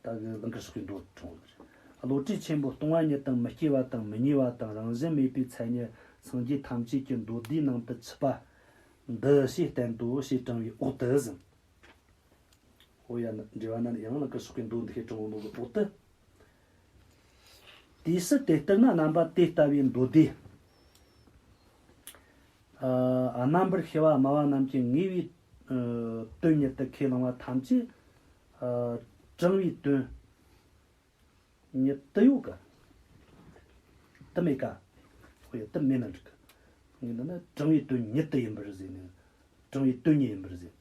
ད་གི་ལང་ཀར་ཕྱོགས་ཀྱི་མདོ་དྲངས་པ་རེད། བློ་གྲོས་ཆེན་པོ་སྟོང་པ་ཉིད་དང་མི་སྐྱེ་བ་དང་མི་ཉེ་བ་དང་རང་བཞིན་མེད་པའི་མཚན་ཉིད་སངས་རྒྱས་ཐམས་ཅད་ཀྱི་མདོ་སྡེའི་ནང་དུ་ཆུད་པ་འདི་ཞེས་བསྟན་ཏོ་ཞེས་དྲངས་པའི་འོག་ཏུ་ཟིན། འོ་ཡ། འགྲེལ་པ་ན་ཡང་ལང་ཀར་ཕྱོགས་ཀྱི་མདོ་འདི་ཞེས་དྲངས་པའི་འོག་ཏུ། དེའི་ཕྱིར་དེ་ལྟར་ན་རྣམ་པ་དེ་ལྟ་བུའི་མདོ་སྡེ། ཨ། རྣམ་པར་ཤེས་པ་སྨྲ་བ་རྣམས་ཀྱིས་ངེས་པའི། ཨ། དོན་ཉིད་དུ་ཁས་བླངས་པ་ཐམས་ཅད། ཨ། དྲང་བའི་དོན་ཉིད་དུ་ཡོད་ཀ། དུ་མེད་ཀ། ཧོ་ཡ། དུ་མེད་ན་འགྲིག་གི། ངས་འདི་ན་དྲང་བའི་དོན་ཉིད་དུ་ཡིན་པར་ཟེར་ནས། དྲང་བའི་དོན་ཉིད་ཡིན་པར་ཟེར།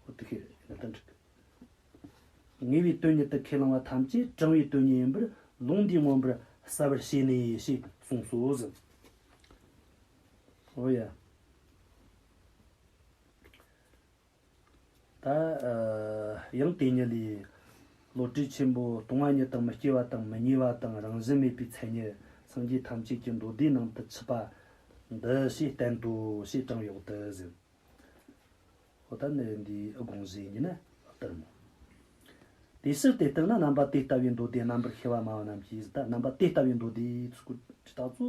འོ་དེ་ཤེས་ན་ད་འགྲིག་གི། ངེས་པའི་དོན་ཉིད་དུ་ཁས་བླངས་པ་ཐམས་ཅད་དྲང་བའི་དོན་ཉིད་ཡིན་པར་ལུང་འདིས་མངོན་པར་གསལ་བར་བྱས་ནས་ཞེས་གསུངས་སོ་ཟིན། འོ་ཡ། ད། ཨ། ཡང་དེ་ཉིད་ལས། བློ་གྲོས་ཆེན་པོ་སྟོང་པ་ཉིད་དང་མི་སྐྱེ་བ་དང་མི་ཉེ་བ་དང་རང་བཞིན་མེད་པའི་མཚན་ཉིད་སངས་རྒྱས་ཐམས་ཅད་ཀྱི་མདོ་སྡེའི་ནང་དུ་ཆུད་པ་འདི་ཞེས་བསྟན་ཏོ་ཞེས་དྲངས་པའི་འོག་ཏུ་ཟིན། འོ་ད་ནི་འདིའི་དགོངས་གཞི་ཡིན་ན་ལྟར་མོ། དེ་ཕྱིར་དེ་ལྟར་ན་རྣམ་པ་དེ་ལྟ་བུའི་མདོ་སྡེ་རྣམ་པར་ཤེས་པ་སྨྲ་བ་རྣམས་ཀྱིས། ད་རྣམ་པ་དེ་ལྟ་བུའི་མདོ་སྡེ་ཚུལ་དེ་དག་ཚོ་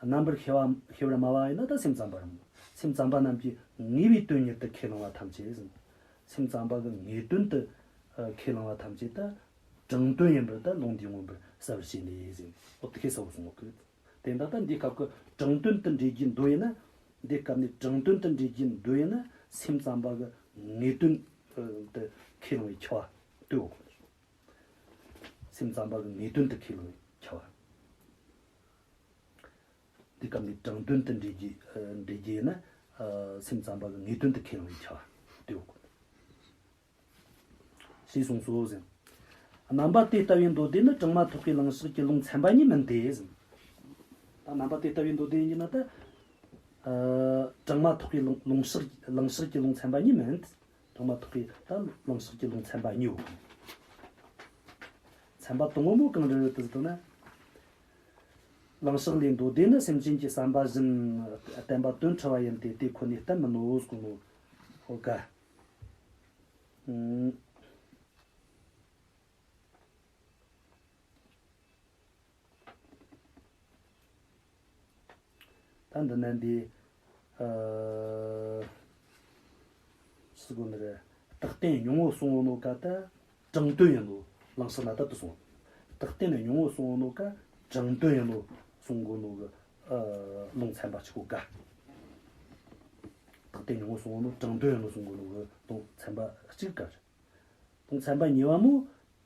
རྣམ་པར་ཤེས་པ་ཤེས་པར་སྨྲ་བ་ཡིན་ན་ད་སེམས་ཙམ་པ་རེད་མོ། སེམས་ཙམ་པ་རྣམས་ཀྱིས་ངེས་པའི་དོན་ཉིད་དུ་ཁས་བླངས་པ་ཐམས་ཅད་ཟེར། སེམས་ཙམ་པ་གི་ངེས་དོན་དུ་ཨ་ཁས་བླངས་པ་ཐམས་ཅད་ད་དྲང་དོན་ཡིན་པར་ད་ལུང་འདིས་མངོན་པར་གསལ་བར་བྱས་ནས་ཟེར། འོ་དེ་ཁས་གསལ་བོ་གསུངས་ཡོད་གི། དེ་འདྲ་ད་འདིའི་སྐབས་ཀྱི་དྲང་དོན་དུ་འགྲེལ་རྒྱུའི་མདོ་ཡིན་ན། འདིའི་སྐབས་ནས་དྲང་དོན་དུ་འགྲེལ་རྒྱུའི་མདོ་ཡིན་ན་སེམས་ཙམ་པ་གི་ངེས་དོན་དུ་ཁས་བླངས་པའི་ཁྱབ་པ་ལྟོས་དགོས་གི། སེམས་ཙམ་པ་གི་ངེས་དོན་དུ་ཁས་བླངས་པའི་ཁྱབ་པ། འདིའི་སྐབས་ནས་དྲང་དོན་དུ་འགྲེལ་རྒྱུ་ཨ་འགྲེལ་རྒྱུ་ཡིན་ན་ཨ་སེམས་ཙམ་པ་གི་ངེས་དོན་དུ་ཁས་བླངས་པའི་ཁྱབ་པ་ལྟོས་དགོས་གི། ཞེས་གསུངས་སོ་ཟེར། རྣམ་པ་དེ་ལྟ་བུའི་མདོ་སྡེ་ནི་དྲངས་མ་ཐག་པའི་ལང་གཤེགས་ཀྱི་ལུང་ཚན་པ་ཉིད་མིན་ཏེ་ཟེར། ད་རྣམ་པ་དེ་ལྟ་བུའི་མདོ་སྡེ་ཡིན་གྱི་ན་ད། ཨ་དྲངས་མ་ཐག་པའི་ལུང་ལུང་གཤེགས་ལང་གཤེགས་ཀྱི་ལུང་ཚན་པ་ཉིད་མིན། དྲངས་མ་ཐག་པའི་ད་ལང་གཤེགས་ཀྱི་ལུང་ཚན་པ་གཉིས་ཡོད། ཚན་པ་དང་པོ་མོ་གང་རེད་དུ་ཟེར་ན། ལང་གཤེགས་ལས་མདོ་སྡེ་ནི་སེམས་ཅན་གྱི་བསམ་པ་བཞིན་བསྟན་པ་དོན་འཁྲུལ་བ་ཡིན་ཏེ་དེ་ཁོ་ནས་བསྟན་མིན་ནོ་ཟེར་གོ་ནོ། ཧོ་ག་ཨུམ། ད་འདི་ན་འདི། ཨ། སུ་གོ་ནི་རེད། རྟག་བརྟན་སྙིང་པོ་གསུང་གོ་ནོ་ག་ད་དྲང་དོན་ཡིན་ནོ། ལང་གཤེགས་ན་ད་དུ་གསུང་། རྟག་བརྟན་སྙིང་པོ་གསུང་གོ་ནོ་ག་དྲང་དོན་ཡིན་ནོ་གསུང་གོ་ནོ་གི་ཨ་ལུང་ཚན་པ་གཅིག་གོ་ག་རྟག་བརྟན་སྙིང་པོ་གསུང་གོ་ནོ་དྲང་དོན་ཡིན་ནོ་གསུང་གོ་ནོ་གི་ལུང་ཚན་པ་གཅིག་ག་རེད། དང་ཚན་པ་གཉིས་པ་མོ།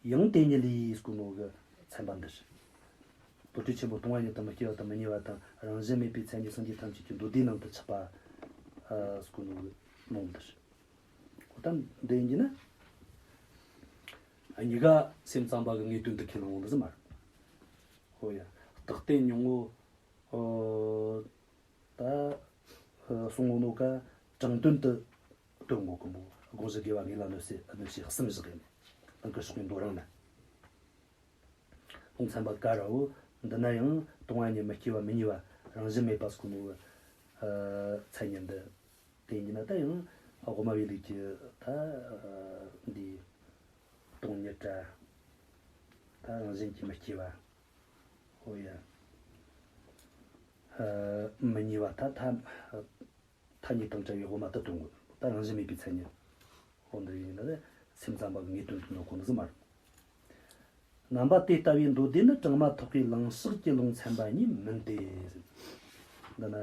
ཡང་དེ་ཉིད་ལས་ཟེར་གོ་ནོ་གི་ཚན་པ་འདི་རེད། བོད་ཁྲིད་ཆེན་པོ་སྟོང་པ་ཉིད་དུ་མི་སྐྱེ་བ་དང་མི་གཉིས་པ་དང་རང་བཞིན་མེད་པའི་མཚན་ཉིད་སེམས་ཅན་ཐམས་ཅད་ཀྱི་མདོ་སྡེ་ནང་དུ་ཆགས་པ་ཨ་ཟེར་གོ་ནོ་གི་ལུང་འདི་རེད། འོ་ད་འདི་ཡིན་གྱི་ན། ཨ་གཉིས་ཀ་སེམས་ཙམ་པ་གི་ངེས་དོན་དུ་ཁས་བླངས་འོང་འདི་ཟིག་མ་རེད། ཧོ་ཡ། རྟག་བརྟན་སྙིང་པོ། ཨོ། ད་གསུང་ངོ་ནོ་ཀ་དྲང་དོན་དུ་སྟོན་དགོས་གི་མོ། དགོངས་གཞི་དགེ་བ་ངེས་ལ་གནོད་བྱེད་གནོད་བྱེད་གསུམ་བཞག་ཡིན། དང་གི་ཕྱོགས་ཀྱི་མདོ་རང་ན། ལུང་ཚན་པ་ཀ་ར་བོ། འདི་ན་ཡང་སྟོང་པ་ཉིད་མི་སྐྱེ་བ་མི་གཉིས་པ་རང་བཞིན་མེད་པ་ཟེར་གོ་ནོ། ཨ་མཚན་ཉིད་འདི། དེ་ཡིན་ན་ད་ཡང་དབུ་མ་པའི་ལུགས་ཀྱི་ད་འདི་སྟོང་ཉིད་དྲ་ད་རང་བཞིན་གྱིས་མི་སྐྱེ་བ། ཨོ་ཡ། ཨ་མི་གཉིས་པ་ད་ཐ་ཐ་སྙད་དང་བྲལ་བའི་དབུ་མ་དུ་སྟོན་དགོས། ད་རང་བཞིན་མེད་པའི་མཚན་ཉིད། འོ་འདི་ཡིན་ན་ད་སེམས་ཙམ་པ་གི་ངེས་དོན་དུ་ནོ་ཁོ་ནི་ཟིག་མ་རེད། རྣམ་པ་དེ་ལྟ་བུའི་མདོ་སྡེ་ནི་དྲངས་མ་ཐག་པའི་ལང་གཤེགས་ཀྱི་ལུང་ཚན་པ་ཉིད་མིན་ཏེ། འདི་ན་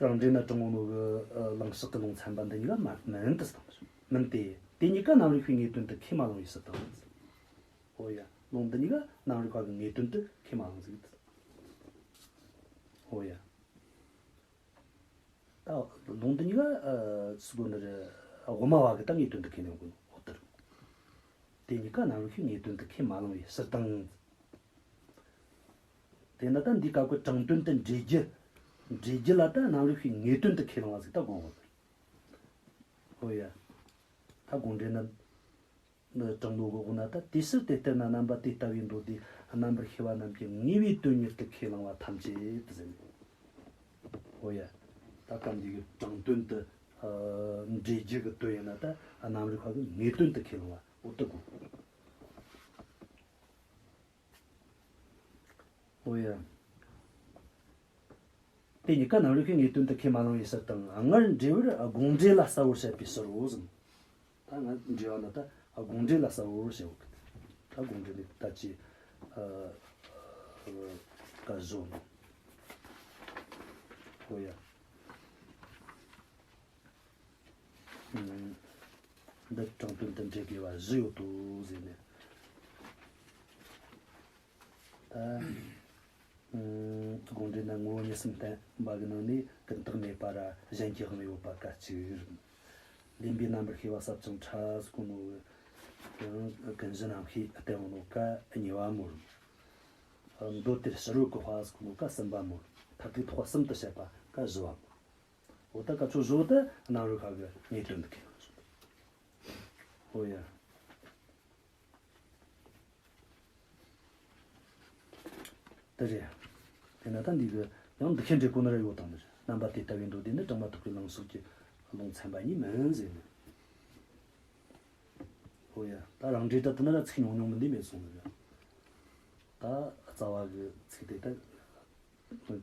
རང་འགྲེལ་ན་དྲངས་ནོ་གི་ཨ་ལང་གཤེགས་ཀྱི་ལུང་ཚན་པ་འདི་གཉིས་ཀ་མ་མིན་ཏེ་ཟེར་དང་། མིན་ཏེ། དེ་གཉིས་ཀ་རྣམ་རིག་པའི་ངེས་དོན་དུ་ཁས་མ་བླངས་པའི་ཕྱིར་དང་། ཨོ་ཡ། ལུང་འདི་གཉིས་ཀ་རྣམ་རིག་པ་གི་ངེས་དོན་དུ་ཁས་མ་བླངས་ཟིག་ཨོ་ཡ། ད་ལུང་འདི་གཉིས་ཀ་ཨ་སུ་གོ་འདི་རེད། དབུ་མ་བ་གི་ད་ངེས་དོན་དུ་ཁས་ལེན་དགོས་ནོ་འོ་དེ་རེད། དེ་གཉིས་ཀ་རྣམ་རིག་པའི་ངེས་དོན་དུ་ཁས་མ་བླངས་པའི་ཕྱིར་དང་། དེས་ན་ད་འདི་སྐབས་ཀྱི་དྲང་དོན་དུ་འགྲེལ་རྒྱུ། འགྲེལ་རྒྱུ་ལ་ད་རྣམ་རིག་པའི་ངེས་དོན་དུ་ཁས་བླངས་པ་ཟིག་ད་དགོས་གོ། ཨོ་ཡ། ད་དགོངས་འགྲེལ་ན། དྲང་ནོ་གི་འོ་ན་ད་དེ་ཕྱིར་དེ་ལྟར་ན་རྣམ་པ་དེ་ལྟ་བུའི་མདོ་སྡེ་རྣམ་པར་ཤེས་པ་རྣམས་ཀྱིས་ངེས་པའི་དོན་ཉིད་དུ་ཁས་བླངས་པ་ཐམས་ཅད་དུ་ཟེར། ཨོ་ཡ། ད་གང་འདི་གི་དྲང་དོན་དུ་འགྲེལ་རྒྱུ་གི་དོན་ཡིན་ན་ད་རྣམ་རིག་པ་གི་ངེས་དོན་དུ་ཁས་བླངས་པ་འོ་དུ་དགོས། ཨོ་ཡ། དེ་གཉིས་ཀ་རྣམ་རིག་པའི་ངེས་དོན་དུ་ཁས་མ་བླངས་པའི་ཕྱིར་དང་སྔར་འགྲེལ་པར་དགོངས་འགྲེལ་ལ་གསལ་བོར་བཤད་པའི་ཕྱིར་རོ་ཟེར། ད་སྔར་འགྲེལ་བ་ན་ད་དགོངས་འགྲེལ་ལ་གསལ་བོར་བཤད་འོ། ད་དགོངས་འགྲེལ་ནི་ད་ཅི་ཨ་ཨ་བཀའ་བཟོ་ནོ། ཨོ་ཡ། འདི་དྲང་དོན་དུ་འགྲེལ་དགོས་པ་བཞི་ཡོད་དོ་ཟེར་ནས། ད་དགོངས་འགྲེལ་ན་ངོ་བོ་ཉིད་གསུམ་བསྟན་པ་གི་ནང་ནས་ཀུན་བརྟགས་མེད་པ་ར་གཞན་གྱི་དབང་ཡོད་པ་ཀ་གཅིག་རེད། ལེན་པའི་རྣམ་པར་ཤེས་པ་ཟབ་ཅིང་ཕྲ་ཟེར་གོ་ནོ་ཀུན་གཞི་རྣམ་ཤེས་བསྟན་ནོ་ཀ་གཉིས་པ་མོ་རེད། མདོ་དེར་ཕྱི་རོལ་གྱི་དཔའ་ཟེར་གོ་ནོ་ཀ་གསུམ་པ་མོ་རེད། ཐབས་ཀྱི་ཐོག་གསུམ་དུ་བཤད་པ་ཀ་བཞི་བ་མོ་རེད། འོ་ད་སྐབས་སུ་བཟོ་ད་རྣམ་རིག་པ་གི་ངེས་དོན་དུ་ཁས་ལེན་སོང་། འོ་ཡ། དེ་རེད། དེ་ན་ད་འདི་གི་ཡང་འདི་ཁྱེད་འདྲེ་གོ་ན་ར་ཡོད་དང་མི་རེད། རྣམ་པ་དེ་ལྟ་བུའི་མདོ་སྡེ་ནི་དྲངས་མ་ཐག་པའི་ལང་གཤེགས་ཀྱི་ལུང་ཚན་པ་ཉིད་མིན་ཟེར་ནས། ཨོ་ཡ། ད་རང་འགྲེལ་ད་དེ་ན་ཚིག་ཉུང་ཉུང་མིན་འདི་མེད་སོང་ནི་རེད། ད་རྩ་བ་གི་ཚིག་དེ་ད་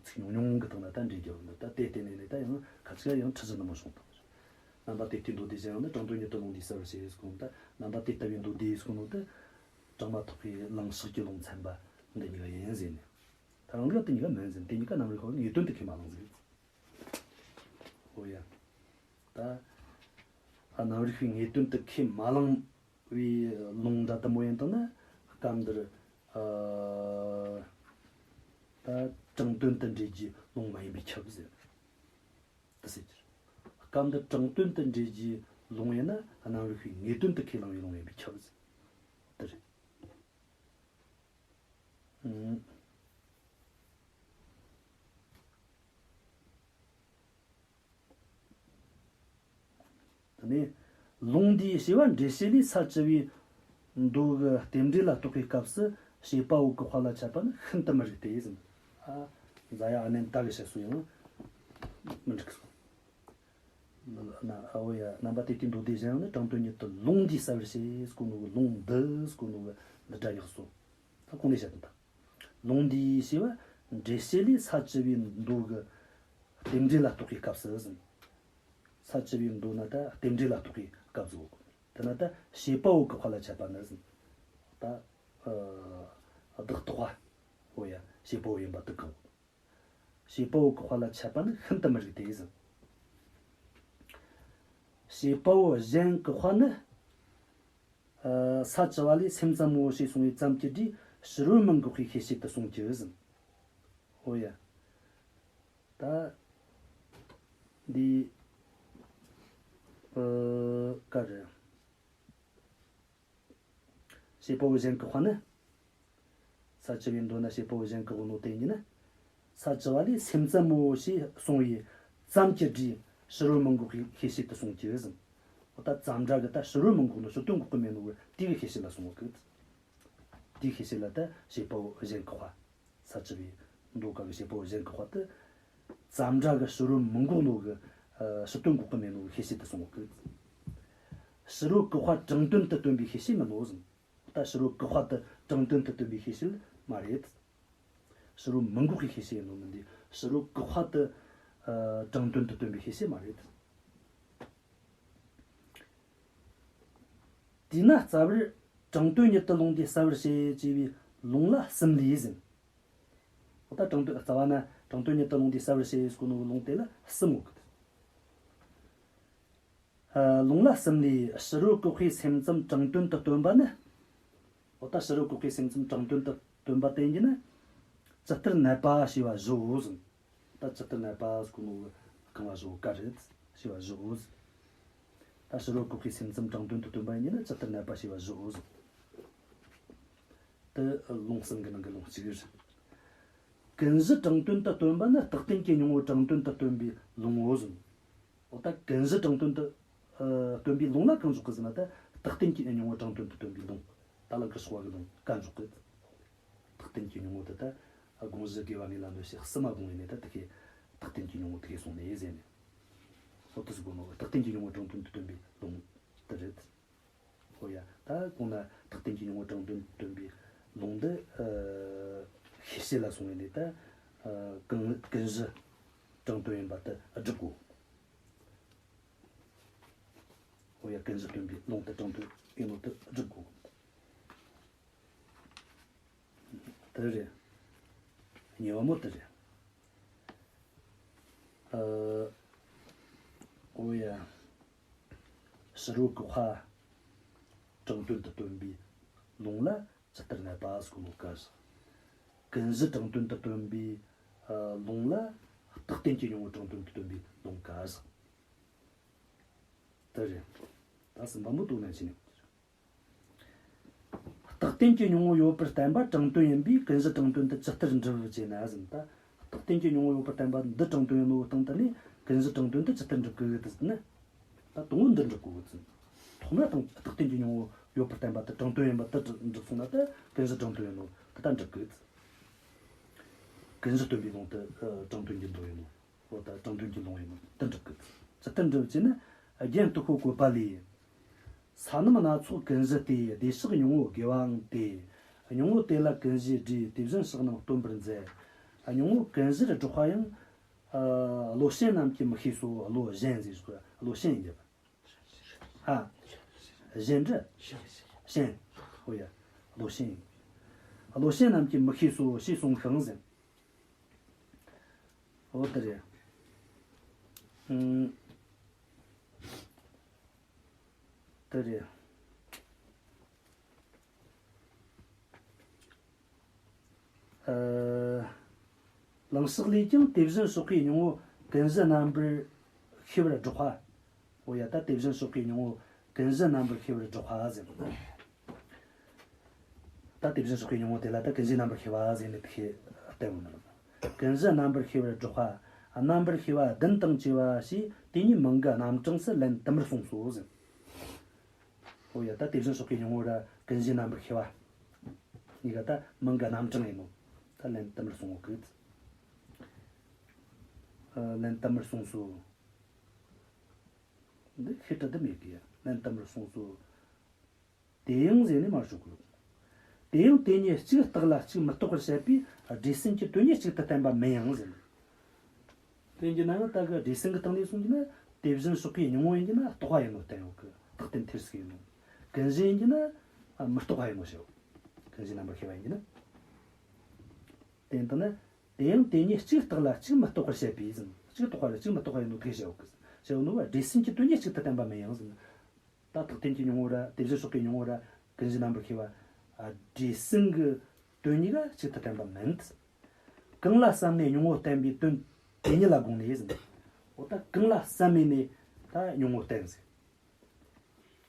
ཚིག་ཉུང་ཉུང་གི་སྟེང་ན་ད་འགྲེལ་རྒྱུ་འདི་ད་དེ་བརྟེན་ནས་ནི་ད་ཡང་ཁ་ཅིག་ཡང་ཁྲི་བཞི་ནི་མ་བྱུང་དང་། རྣམ་པ་དེ་ལྟའི་མདོ་སྡེ་གཞན་ཡང་ནི། དྲང་དོན་ཉིད་དུ་ལུང་འདིས་གསལ་བར་བྱེད་ཟེར་གོ་ནོ་ད། རྣམ་པ་དེ་ལྟ་བུའི་མདོ་སྡེ་ཟེར་གོ་ནོ་ད། དྲངས་མ་ཐག་པའི་ལུང་ཕྱོགས་ཀྱི་ལུང་ཚན་པ་འདི་གཉིས་ཀ་ཡིན་ཟེར་ནས། ད་རང་གི་དེ་གཉིས་ཀ་མིན་ཟེར། དེ་གཉིས་ཀ་རྣམ་རིག་པའི་ངེས་དོན་དུ་ཁས་མ་བླངས་ཟེར། ཨོ་ཡ། ད་ཨ་རྣམ་རིག་པའི་ངེས་དོན་དུ་ཁས་མ་བླངས་པའི་ལུང་འདྲ་དེ་མོ་ཡིན་དང་ན། སྐབས་འདིར་ཨ་ད་དྲང་དོན་དུ་འགྲེལ་རྒྱུའི་ལུང་མ་ཡིན་པས་ཁྱབ་ཟེར། དེ་ཟེར་གྱི་རེད། སྐབས་འདིར་དྲང་དོན་དུ་འགྲེལ་རྒྱུའི་ལུང་ཡིན་ན་རྣམ་རིག་པའི་ངེས་དོན་དུ་ཁས་བླངས་པའི་ལུང་ཡིན་པས་ཁྱབ་ཟེར། དེ་རེད། ཨུམ། དེ་ནས་ལུང་འདིའི་ཞེས་པ་འགྲེལ་བཤད་ལས་ས་བཅུ་པའི་མདོ་གི་རྟེན་འབྲེལ་ལ་གཏོགས་པའི་སྐབས་སུ་བྱེད་པ་པོ་གི་དཔལ་ལ་འཆད་པ་ནི་ཤིན་ཏུ་མི་རིགས་ཏེ་ཟེར། ཨ། རྫ་ཡ་ཨ་ནན་ཏ་གི་བཤད་སྲོལ་ཡང་མི་འགྲིག་སོ། ན་ཨ་འོ་ཡ། རྣམ་པ་དེ་ལྟའི་མདོ་སྡེ་གཞན་ཡང་ནི། དྲང་དོན་ཉིད་དུ་ལུང་འདིས་གསལ་བར་བྱེད་ཟེར་གོ་ནོ་གི་ལུང་འདི་ཟེར་གོ་ནོ་གི་འདི་སྒྲ་ཉག་གསོ། ད་གོང་ནས་བཤད་དོན་དང་། ལུང་འདིའི་ཞེས་པ་འགྲེལ་བཤད་ལས་ས་བཅུ་པའི་མདོ་གི་རྟེན་འབྲེལ་ལ་གཏོགས་པའི་སྐབས་སུ་ཟེར། ས་བཅུ་པའི་མདོ་ན་ད་རྟེན་འབྲེལ་ལ་གཏོགས་པའི་སྐབས་སུ། དེ་ན་ད་བྱེད་པ་པོ་གི་དཔལ་ལ་འཆད་པ་ནི་ཟེར། ད་ཨ་བདག་རྟག་པ། འོ་ཡ། བྱེད་པ་པོ་ཡིན་པ་དེ་གང་། བྱེད་པ་པོ་གི་དཔལ་ལ་འཆད་པ་ནི་ཤིན་ཏུ་མི་རིགས་ཏེ་ཟེར། བྱེད་པ་པོ་གཞན་གྱི་དཔལ་ནི། ཨ་ས་བཅུ་པ་ལས་སེམས་ཙམ་མོ་ཞེས་གསུངས་པའི་ཙམ་གྱི་སྒྲས་ཕྱི་རོལ་མི་འགོག་པའི་ཤེས་བྱེད་དུ་གསུངས་ཀྱི་ཟེར། འོ་ཡ། ད་འདི་ཨ་ག་རེ། བྱེད་པ་པོ་གཞན་གྱི་དཔལ་ནི། ས་བཅུ་པའི་མདོ་ན་བྱེད་པ་པོ་གཞན་གྱི་དཔལ་ནོ་དེ་ཉིད་ནི། ས་བཅུ་པ་ལས་སེམས་ཙམ་མོ་ཞེས་གསུངས་པའི་ཙམ་གྱི་སྒྲས་ཕྱི་རོལ་མི་འགོག་པའི་ཤེས་བྱེད་དུ་གསུངས་ཀྱི་ཟེར། འོ་ད་ཙམ་སྒྲ་གི་ད་ཕྱི་རོལ་མི་འགོག་ནོ་ཕྱི་དོན་འགོག་གི་མེད་ནོ་གི་དེ་གི་ཤེས་བྱེད་ལ་གསུངས་པ་གི། དེའི་ཤེས་བྱེད་ལ་ད་བྱེད་པ་པོ་གཞན་གྱི་དཔལ། ས་བཅུ་པའི་མདོ་ག་གི་བྱེད་པ་པོ་གཞན་གྱི་དཔལ་དེ། ཙམ་སྒྲ་གི་ཕྱི་རོལ་མི་འགོག་ནོ་གི། ཨ་ཕྱི་དོན་འགོག་གི་མེད་ནོ་གི་ཤེས་བྱེད་དུ་གསུངས་པ་གི། ཕྱི་རོལ་གྱི་དཔལ་དྲང་དོན་དུ་སྟོན་པའི་ཤེས་བྱེད་མིན་ནོ་ཟེར། ད་ཕྱི་རོལ་གྱི་དཔལ་དེ་དྲང་དོན་དུ་སྟོན་པའི་ཤེས་བྱེད་མ་རེད། ཕྱི་རོལ་མི་འགོག་གི་ཤེས་བྱེད་ཡིན་ནོ་མིན་ཏེ། ཕྱི་རོལ་གྱི་དཔལ་དེ་ཨ་དྲང་དོན་དུ་སྟོན་པའི་ཤེས་བྱེད་མ་རེད། དེས་ན་རྩ་བར་དྲང་དོན་ཉིད་དུ་ལུང་འདིས་གསལ་བར་བྱེད་ཅེས་པའི་ལུང་ལ་གསུམ་ལས་ཟེར། འོ་ད་དྲང་དོན་རྩ་བ་ན་དྲང་དོན་ཉིད་དུ་ལུང་འདིས་གསལ་བར་བྱེད་ཟེར་གོ་ནོ་ལུང་དེ་ལ་གསུམ་ཡོད་གི། ཨ་ལུང་ལ་གསུམ་ལས། ཕྱི་རོལ་གྱི་དཔེས་སེམས་ཙམ་དྲང་དོན་དུ་སྟོན་པ་ནི། འོ་ད་ཕྱི་རོལ་གྱི་དཔེས་སེམས་ཙམ་དྲང་དོན་དུ་སྟོན་པ་དེ་ཉིད་ནི། ཇི་ལྟར་གནས་པ་ཞེས་པ་བཞིའོ་ཟེར། ད་ཇི་ལྟར་གནས་པ་ཟེར་གོ་ནོ་གི་རྐང་བ་བཞི་བོ་ག་རེད་ཞེས་པ་བཞིའོ་ཟེར། ད་ཕྱི་རོལ་གྱི་དཔེས་སེམས་ཙམ་དྲང་དོན་དུ་སྟོན་པ་ཡིན་ན་ཇི་ལྟར་གནས་པ་ཞེས་པ་བཞིའོ་ཟེར། དེ་ལུང་གསུམ་གྱི་ནང་གི་ལུང་གཅིག་རེད། ཀུན་གཞི་དྲང་དོན་དུ་སྟོན་པ་ནི་རྟག་བརྟན་གྱི་སྙིང་པོ་དྲང་དོན་དུ་སྟོན་པའི་ལུང་ངོ་ཟེར། འོ་ད་ཀུན་གཞི་དྲང་དོན་དུ་ཨ་སྟོན་པའི་ལུང་ལ་གང་འཇོག་གི་ཟེར་ན། ད་རྟག་བརྟན་གྱི་སྙིང་པོ་དྲང་དོན་དུ་སྟོན་པའི་ལུང་། ད་ལ་གི་སོགས་པ་གི་ལུང་གང་འཇོག་གི། རྟག་བརྟན་གྱི་སྙིང་པོ་དེ་ད་དགོངས་གཞི་དགེ་བ་ལྔའི་ལམ་དུ་བྱས་གསུམ་མ་དགོངས་ཡིན་ནས། ད་དེ་ཁའི་རྟག་བརྟན་གྱི་སྙིང་པོ་དེ་ཁའི་གསུངས་ནས་ཟེར་ནས། འོ་དེ་ཟེར་གོ་ནོ་རྟག་བརྟན་གྱི་སྙིང་པོ་དྲང་དོན་དུ་སྟོན་པའི་ལུང་དེ་རེད། ཧོ་ཡ། ད་གོང་ན་རྟག་བརྟན་གྱི་སྙིང་པོ་དྲང་དོན་དུ་སྟོན་པའི་ལུང་འདི་ཨ་ཤེས་བྱེད་ལ་སོང་བས་ནས། ད་ཨ་ཀུན་ཀུན་གཞི་དྲང་དོན་ཡིན་པ་དེ་སྒྲུབ་དགོས། ཧོ་ཡ། ཀུན་གཞི་སྟོན་པའི་ལུང་དེ་དྲང་དོན་ཡིན་ནོ་དེ་སྒྲུབ་དགོས། དེ་རེད། གཉིས་པ་མོ་དེ་རེད། ཨ། འོ་ཡ། ཕྱི་རོལ་གྱི་དཔལ་དྲང་དོན་དུ་སྟོན་པའི་ལུང་ལ་ཇི་ལྟར་གནས་པ་ཟེར་གོ་ནོ་ག་ཟེར། ཀུན་གཞི་དྲང་དོན་དུ་སྟོན་པའི་ཨ་ལུང་ལ་རྟག་བརྟན་གྱི་སྙིང་པོ་དྲང་དོན་དུ་སྟོན་པའི་ལུང་ག་ཟེར། དེ་རེད། ད་གསུམ་པ་མོ་དོ་ན་ཕྱིན་ནས། རྟག་བརྟན་གྱི་སྙིང་པོ་ཡོད་པར་བསྟན་པ་དྲང་དོན་ཡིན་པས་ཀུན་གཞི་དྲང་དོན་དུ་ཇི་ལྟར་འགྲུབ་ཅེ་ན་ཟེར། ད་རྟག་བརྟན་གྱི་སྙིང་པོ་ཡོད་པར་བསྟན་པ་འདི་དྲང་དོན་ཡིན་ནོ་སྟེང་དུ་ནས་ཀུན་གཞི་དྲང་དོན་དུ་ཇི་ལྟར་འགྲུབ་དགོས་ཟེར་ན། ད་དང་པོ་འདི་འགྲུབ་དགོས་ཟེར། ཐོག་མ་དང་རྟག་བརྟན་གྱི་སྙིང་པོ་ཡོད་པར་བསྟན་པ་དེ་དྲང་དོན་ཡིན་པ་དེ་འགྲུབ་སོང་ན། ད་ཀུན་གཞི་དྲང་དོན་ཡིན་ནོ་དེ་ད་འགྲུབ་དགོས་ཟེར། ཀུན་གཞི་སྟོན་པའི་ལུང་དེ་དྲང་དོན་གྱི་མདོ་ཡིན་ནོ། འོ་ད་དྲང་དོན་གྱི་ལུང་ཡིན་ནོ་དེ་འགྲུབ་དགོས་ཟེར། ཇི་ལྟར་འགྲུབ་ཅེ་ན། རྒྱན་སྟུག་པོ་བཀོད་པ་ལས། ས་རྣམས་སྣ་ཚོགས་ཀུན་གཞི་སྟེ། བདེ་གཤེགས་སྙིང་པོ་དགེ་བའང་སྟེ། སྙིང་པོ་དེ་ལ་ཀུན་གཞི་བསྒྲིལ། དེ་བཞིན་ཕྱག་རྣམས་སྟོན་པར་མཛད། སྙིང་པོ་ཀུན་གཞིར་སྒྲོག་པ་ཡང་། ཨ། བློ་ཞན་རྣམས་ཀྱིས་མི་ཤེས་སོ། བློ་ཞན་ཟེར་བ་བློ་ཞན་ཡིན་པ། ཨ། གཞན་འདྲ། ཞན། ཨོ་ཡ། བློ་ཞན། བློ་ཞན་རྣམས་ཀྱིས་མི་ཤེས་སོ་ཞེས་གསུངས་ཤིང་ཟེར། ཨོ་དེ་རེད། ཨུམ། དེ་རེད། ཨ། ལང་ཕྱག་ལས་ཀྱང་དེ་བཞིན་གཤེགས་པའི་སྙིང་པོ་ཀུན་གཞི་རྣམ་པར་ཤེས་པར་སྒྲོག་པ། འོ་ཡ། ད་དེ་བཞིན་གཤེགས་པའི་སྙིང་པོ་ཀུན་གཞི་རྣམ་པར་ཤེས་པར་སྒྲོག་པ་ཟེར། ད་དེ་བཞིན་གཤེགས་པའི་སྙིང་པོ་དེ་ལ་ད་ཀུན་གཞི་རྣམ་པར་ཤེས་པ་ཟེར་ནས་དེ་བཤད་བསྟན་ཡོད་ནི། ཀུན་གཞི་རྣམ་པར་ཤེས་པར་སྒྲོག་པ། རྣམ་པར་ཤེས་པ་བདུན་དང་བཅས་པ་ཞེས་དེ་ཉིད་མིང་གི་རྣམ་གྲངས་སུ་ལན་དུ་མར་གསུངས་སོ་ཟེར། འོ་ཡ། ད་དེ་བཞིན་གཤེགས་པའི་སྙིང་པོ་ར་ཀུན་གཞི་རྣམ་པར་ཤེས་པ་གཉིས་ཀ་ད་མིང་གི་རྣམ་གྲངས་ཡིན་ནོ། ད་ལན་དུ་མར་གསུངས་ཡོད་གི། ཨ། ལན་དུ་མར་གསུངས་སོ། འདི་ཤེས་བྲལ་དུ་མེད་གི། ལན་དུ་མར་གསུངས་སོ། དེ་ཡང་ཟེར་ནས་མར་ཞོག་གི། དེ་ཡང་དེ་ཉིད་གཅིག་རྟག་ལ་གཅིག་མི་རྟག་པར་བཤད་པས་སྒྲས་ཟིན་གྱི་དོན་ཉིད་གཅིག་ཏུ་བསྟན་པ་མིན་ཡང་ཟེར། དེ་ཡིན་གྱི་ན་ཡང་ད་གི་སྒྲས་ཟིན་གྱི་སྟེང་ནས་གསུངས་ཀྱི་ན་དེ་བཞིན་གཤེགས་པའི་སྙིང་པོ་ཡིན་གྱི་ན་རྟག་པ་ཡིན་ནོ་བསྟན་ཡོད་གི། རྟག་བརྟན་ཐེར་ཟུག་ཡིན་ནོ། ཀུན་གཞི་ཡིན་གྱི་ན་མི་རྟག་པ་ཡིན་ནོ་ཞེའོ། ཀུན་གཞི་རྣམ་པར་ཤེས་པ་ཡིན་གྱི་ན། དེ་ཡིན་དུ་ན། དེ་ཡང་དེ་ཉིད་གཅིག་རྟག་ལ་གཅིག་མི་རྟག་པར་བཤད་པས་ཟེར། གཅིག་རྟག་པ་རེད་གཅིག་མི་རྟག་པ་ཡིན་ནོ་དེ་བཤད་ཡོད་གི། བཤད་ཡོད་ནོ་བ་སྒྲས་ཟིན་གྱི་དོན་ཉིད་གཅིག་ཏུ་བསྟན་པ་མིན་ཡང་ཟེར། ད་རྟག་བརྟན་གྱི་སྙིང་པོ་ར་དེ་བཞིན་གཤེགས་པའི་སྙིང་པོ་ར་ཀུན་གཞི་རྣམ་པར་ཤེས་པ། ཨ། སྒྲས་ཟིན་གྱི་དོན་གཉིས་ཀ་གཅིག་ཏུ་བསྟན་པ་མིན། གང་ལ་བསམས་ནས་སྙིང་པོ་བསྟན་པའི་དོན་དེ་ཉིད་ལ་དགོངས་ནས་ཟེར། འོ་ད་གང་ལ་བསམས་ནས་ནི་ད་སྙིང་པོ་བསྟན་ཟེར།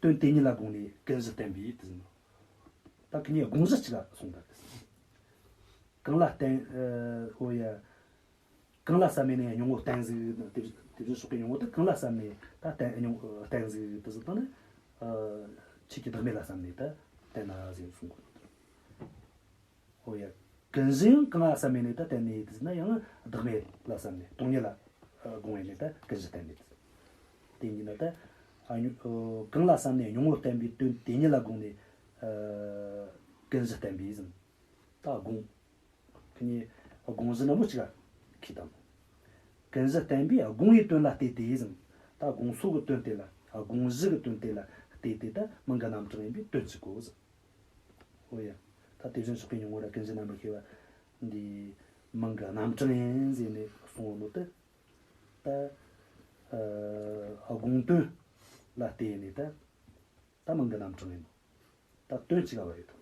དོན་དེ་ཉིད་ལ་དགོངས་ནས་ཀུན་གཞི་བསྟན་པའི་དེ་ཟེར། ད་ཁི་གཉིས་དགོངས་གཞི་གཅིག་ལ་གསུངས་པ་རེད། གང་ལ་བསྟན། ཨོ་ཡ། གང་ལ་བསམས་ནས་ནི་སྙིང་པོ་བསྟན་ཟིག་དེ་དེ་བཞིན་གཤེགས་པའི་སྙིང་པོ་དེ་གང་ལ་བསམས་ནས་ད་བསྟན་སྙིང་བསྟན་ཟིག་དེ་ཟེར་བཏང་ན། ཨ། ཆོས་ཀྱི་བདག་མེད་ལ་བསམས་ནས་ད་བསྟན་ན་ཟེར་གསུངས་གོ། ཨོ་ཡ། ཀུན་གཞི་ཡང་གང་ལ་བསམས་ནས་ནི་ད་བསྟན་ནས་དེ་ཟེར་ན་ཡང་བདག་མེད་ལ་བསམས་ནས་སྟོང་ཉིད་ལ་དགོངས་ཡས་ནས་ད་ཀུན་གཞི་བསྟན་ནས་དེ་ཟེར། དེ་ཡིན་ན་ད། ཨ། གང་ལ་བསམས་ནས་སྙིང་པོ་བསྟན་པའི་དོན་དེ་ཉིད་ལ་དགོངས་ནས། ཨ། ཀུན་གཞི་བསྟན་པའི་ཟེར། ད་དགོངས། ཁི་གཉིས་དགོངས་གཞི་ན་མོ་གཅིག་ག་ཁི་དང་། ཀུན་གཞི་བསྟན་པས་དགོངས་པའི་དོན་ལ་ལྟོས་ཏེ་ཟེར། ད་དགོངས་སོ་གི་དོན་དེ་ལ་དགོངས་གཞི་གི་དོན་དེ་ལ་ལྟོས་ཏེ་ད་མིང་གི་རྣམ་གྲངས་ཡིན་པའི་དོན་གཅིག་གོ་ཟེར། འོ་ཡ། ད་དེ་བཞིན་གཤེགས་པའི་སྙིང་པོ་ར་ཀུན་གཞི་རྣམ་པར་ཤེས་པ་འདི་མིང་གི་རྣམ་གྲངས་ཡིན་ཟེར་ནས་གསུངས་ནོ་དེ། ད། ཨ། དགོངས་དོན་ལ་ལྟོས་ནས་ད། ད་མིང་གི་རྣམ་གྲངས་ཡིན་ནོ། ད་དོན་གཅིག་ག་བ་ཡོད་དོ།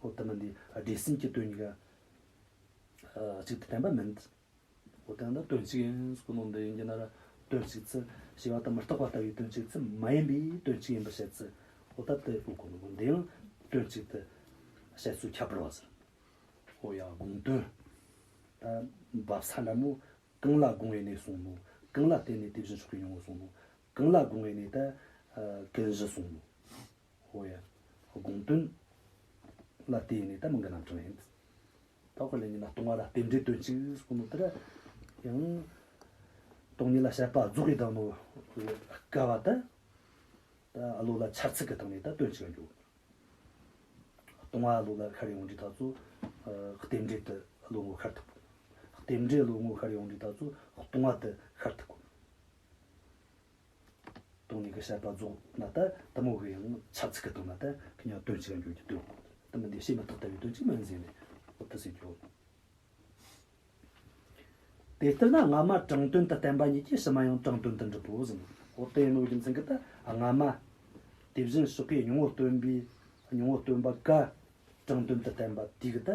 འོ་ད་མིན་འདི་སྒྲས་ཟིན་གྱི་དོན་གཉིས་ཀ་ཨ་གཅིག་ཏུ་བསྟན་པ་མིན། འོ་ད་ད་དོན་གཅིག་ཡིན་ཟེར་གོ་ནོ་འདི་ཡིན་གྱི་ན་ར་དོན་གཅིག་ཚུལ་ཤེས་པ་དང་མི་རྟག་པ་ལྟ་བུའི་དོན་གཅིག་ཚུལ་མ་ཡིན་པའི་དོན་གཅིག་ཡིན་པར་བཤད་ཚུལ། འོ་ད་དེ་གོ་གོ་ནོ་འདི་ཡང་དོན་གཅིག་ཏུ་བཤད་ཚུལ་ཁྱད་པར་བ་ཟེར། འོ་ཡ་དགོངས་དོན། ད་འབབ་ས་ལ་མོ་གང་ལ་དགོངས་ཡས་ནས་གསུངས་ནོ། གང་ལ་བརྟེན་ནས་དེ་བཞིན་གཤེགས་པའི་སྙིང་པོ་གསུངས་ནོ། གང་ལ་དགོངས་ཡས་ནས་ད་ཨ་ཀུན་གཞི་གསུངས་ནོ། འོ་ཡ། དགོངས་དོན་ལ་བརྟེན་ནས་ད་མིང་གི་རྣམ་གྲངས་ཡིན། ད་ཁོ་ལ་ཡིན་ན་སྟོང་པ་ལ་རྟེན་འབྲེལ་དོན་གཅིག་གསུངས་ནོ་དེ་ར་ཡང་སྟོང་ཉིད་ལ་བཤད་པ་རྫོགས་ཡི་དང་ནོ་སྐབས་བ་ད། ད་བློ་ལ་འཆར་ཚུལ་གྱི་སྟེང་ནས་ད་དོན་གཅིག་ག་འགྱོ། སྟོང་པ་བློ་ལ་ཤར་ཡོང་དུས་ད་ཚོ་ཨ་རྟེན་འབྲེལ་དུ་བློ་ངོ་ཤར་ཐུབ་གོ། རྟེན་འབྲེལ་བློ་ངོ་ཤར་ཡོང་དུས་ད་ཚོ་སྟོང་པ་དུ་ཤར་ཐུབ་གོ། སྟོང་ཉིད་ཀྱི་བཤད་པ་རྫོགས་ན་ད་དེ་མོ་གི་ཡང་འཆར་ཚུལ་གྱི་སྟེང་ན་ད་ཁོ་ཡང་དོན་གཅིག་ག་འགྱོ་རྒྱུ་དོན་གོ། དེ་མིན་དེ་བྱས་མི་རྟག་ལྟ་བུའི་དོན་གཅིག་མིན་ཟེར་ནས་འོ་ད་ཟེར་རྒྱུ། དེ་ལྟར་ན་སྔ་མ་དྲང་དོན་དུ་བསྟན་པ་ཉིད་ཀྱིས་ཕྱི་མ་ཡང་དྲང་དོན་དུ་འགྲུབ་བོ་ཟེར། འོ་དེ་ཡིན་ནོ་རྒྱུ་མཚན་གྱིས་ད་སྔ་མ་དེ་བཞིན་གཤེགས་པའི་སྙིང་པོ་སྟོན་པའི་སྙིང་པོ་སྟོན་པ་ཀ་དྲང་དོན་དུ་བསྟན་པ་དེ་གི་ད་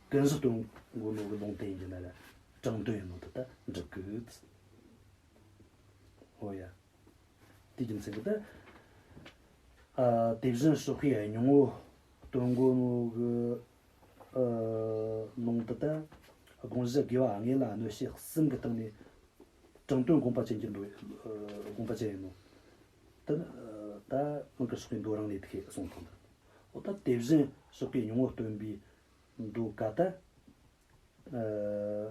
ཀུན་གཞི་སྟོན་གོ་ནོ་གི་ལུང་དེ་ཡིན་གྱི་ན་ལ་དྲང་དོན་ཡིན་ནོ་དེ་ད་འགྲུབ་གི། འོ་ཡ། དེ་རྒྱུ་མཚན་གྱིས་ད། ཨ། དེ་བཞིན་གཤེགས་པའི་སྙིང་པོ་སྟོན་གོ་ནོ་གི་ཨ་ལུང་དེ་ད་དགོངས་གཞི་དགེ་བ་དངོས་ལ་གནོད་བྱེད་གསུམ་གྱི་སྟེང་ནས་དྲང་དོན་དགོངས་པ་ཅན་གྱི་མདོ། ཨ། དགོངས་པ་ཅན་ཡིན་ནོ། ད་ད་དབང་བསྐུར་ཕྱག་དཔེའི་མདོ་རང་ནས་དེ་གསུངས་ཐོག་འདི། འོ་ད་དེ་བཞིན་གཤེགས་པའི་སྙིང་པོ་སྟོན་པའི་མདོ་ཀ་ད། ཨ།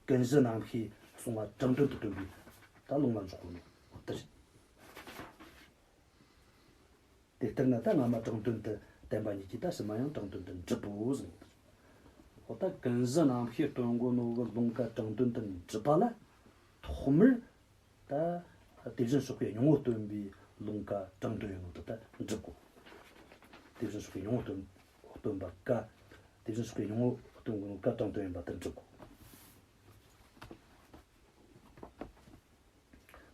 ཀུན་གཞི་རྣམ་ཤེས་གསུང་བ་དྲང་དོན་དུ་སྟོན་པའི་ད་ལུང་ལ་འཇོག་གོ་ནོ་དེ་རེད། དེ་ལྟར་ན་ད་སྔ་མ་དྲང་དོན་དུ་བསྟན་པ་ཉིད་ཀྱིས་ད་ཕྱི་མ་ཡང་དྲང་དོན་དུ་འགྲུབ་བོ་ཟེར། འོ་ད་ཀུན་གཞི་རྣམ་ཤེས་སྟོན་གོ་ནོ་གི་ལུང་ག་དྲང་དོན་དུ་འགྲུབ་པ་ལ་ཐོག་མར་ད་དེ་བཞིན་གཤེགས་པའི་སྙིང་པོ་སྟོན་པའི་ལུང་ག་དྲང་དོན་ཡིན་ནོ་དེ་ད་འགྲུབ་གོ། དེ་བཞིན་གཤེགས་པའི་སྙིང་པོ་སྟོན་སྟོན་པ་ཀ། དེ་བཞིན་གཤེགས་པའི་སྙིང་པོ་སྟོན་གོ་ནོ་ཀ་དྲང་དོན་ཡིན་པ་དེ་འགྲུབ་གོ།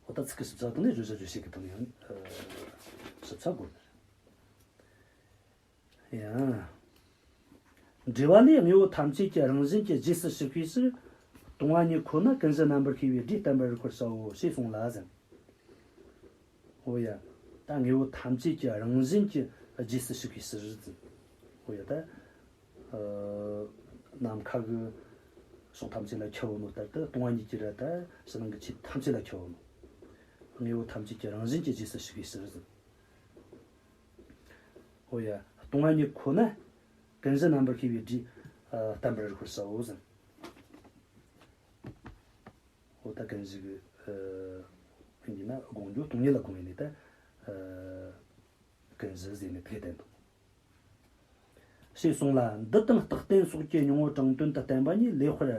འོ་ད་ཚིག་གི་ཞིབ་ཆ་དང་ནི་བརྗོད་བྱ་བརྗོད་བྱེད་ཀྱི་དང་ཡང་ཞིབ་ཆ་དགོས་ནི་རེད། ཡང་། འགྲེལ་བ་ལས་དངོས་པོ་ཐམས་ཅད་ཀྱི་རང་བཞིན་གྱིས་རྗེས་སུ་ཞུགས་པའི་ཕྱིར། སྟོང་པ་ཉིད་ཁོ་ན་ཀུན་གཞི་རྣམ་པར་ཤེས་པའི་སྒྲས་བསྟན་པར་རིགས་པར་བྱའོ་ཞེས་གསུངས་ལ་ཟེར། འོ་ཡ། ད་དངོས་པོ་ཐམས་ཅད་ཀྱི་རང་བཞིན་གྱིས་རྗེས་སུ་ཞུགས་པའི་ཕྱིར་ཟེར། འོ་ཡ་ད། ཨ་ནམ་མཁའ་གི་ཕྱོགས་ཐམས་ཅད་ལ་ཁྱབ་བོ་ནོ་ལྟར་དུ་སྟོང་པ་ཉིད་ཀྱིས་ར་ད་ཕྱི་ནང་གི་ཆོས་ཐམས་ཅད་ལ་ཁྱབ་བོ་ནོ། དངོས་པོ་ཐམས་ཅད་ཀྱི་རང་བཞིན་གྱིས་རྗེས་སུ་ཞུགས་པའི་ཕྱིར་ཟེར། འོ་ཡ། སྟོང་པ་ཉིད་ཁོ་ན་ཀུན་གཞི་རྣམ་པར་ཤེས་པའི་སྒྲས་ཨ་བསྟན་པར་རིགས་པར་བྱའོ་ཟེར། འོ་ད་ཀུན་གཞི་གི་ཨ་ཡིན་ན་དགོངས་རྒྱུ་སྟོང་ཉིད་ལ་དགོངས་ཡིན་ནི་ད་ཨ་ཀུན་གཞི་ཟེར་ནས་དེ་བསྟན་ཏོ། ཞེས་གསུངས་ལ། འདི་དང་རྟག་བརྟན་སོགས་ཀྱི་སྙིང་པོ་དྲང་དོན་དུ་བསྟན་པ་ཉིད་ལེགས་པར་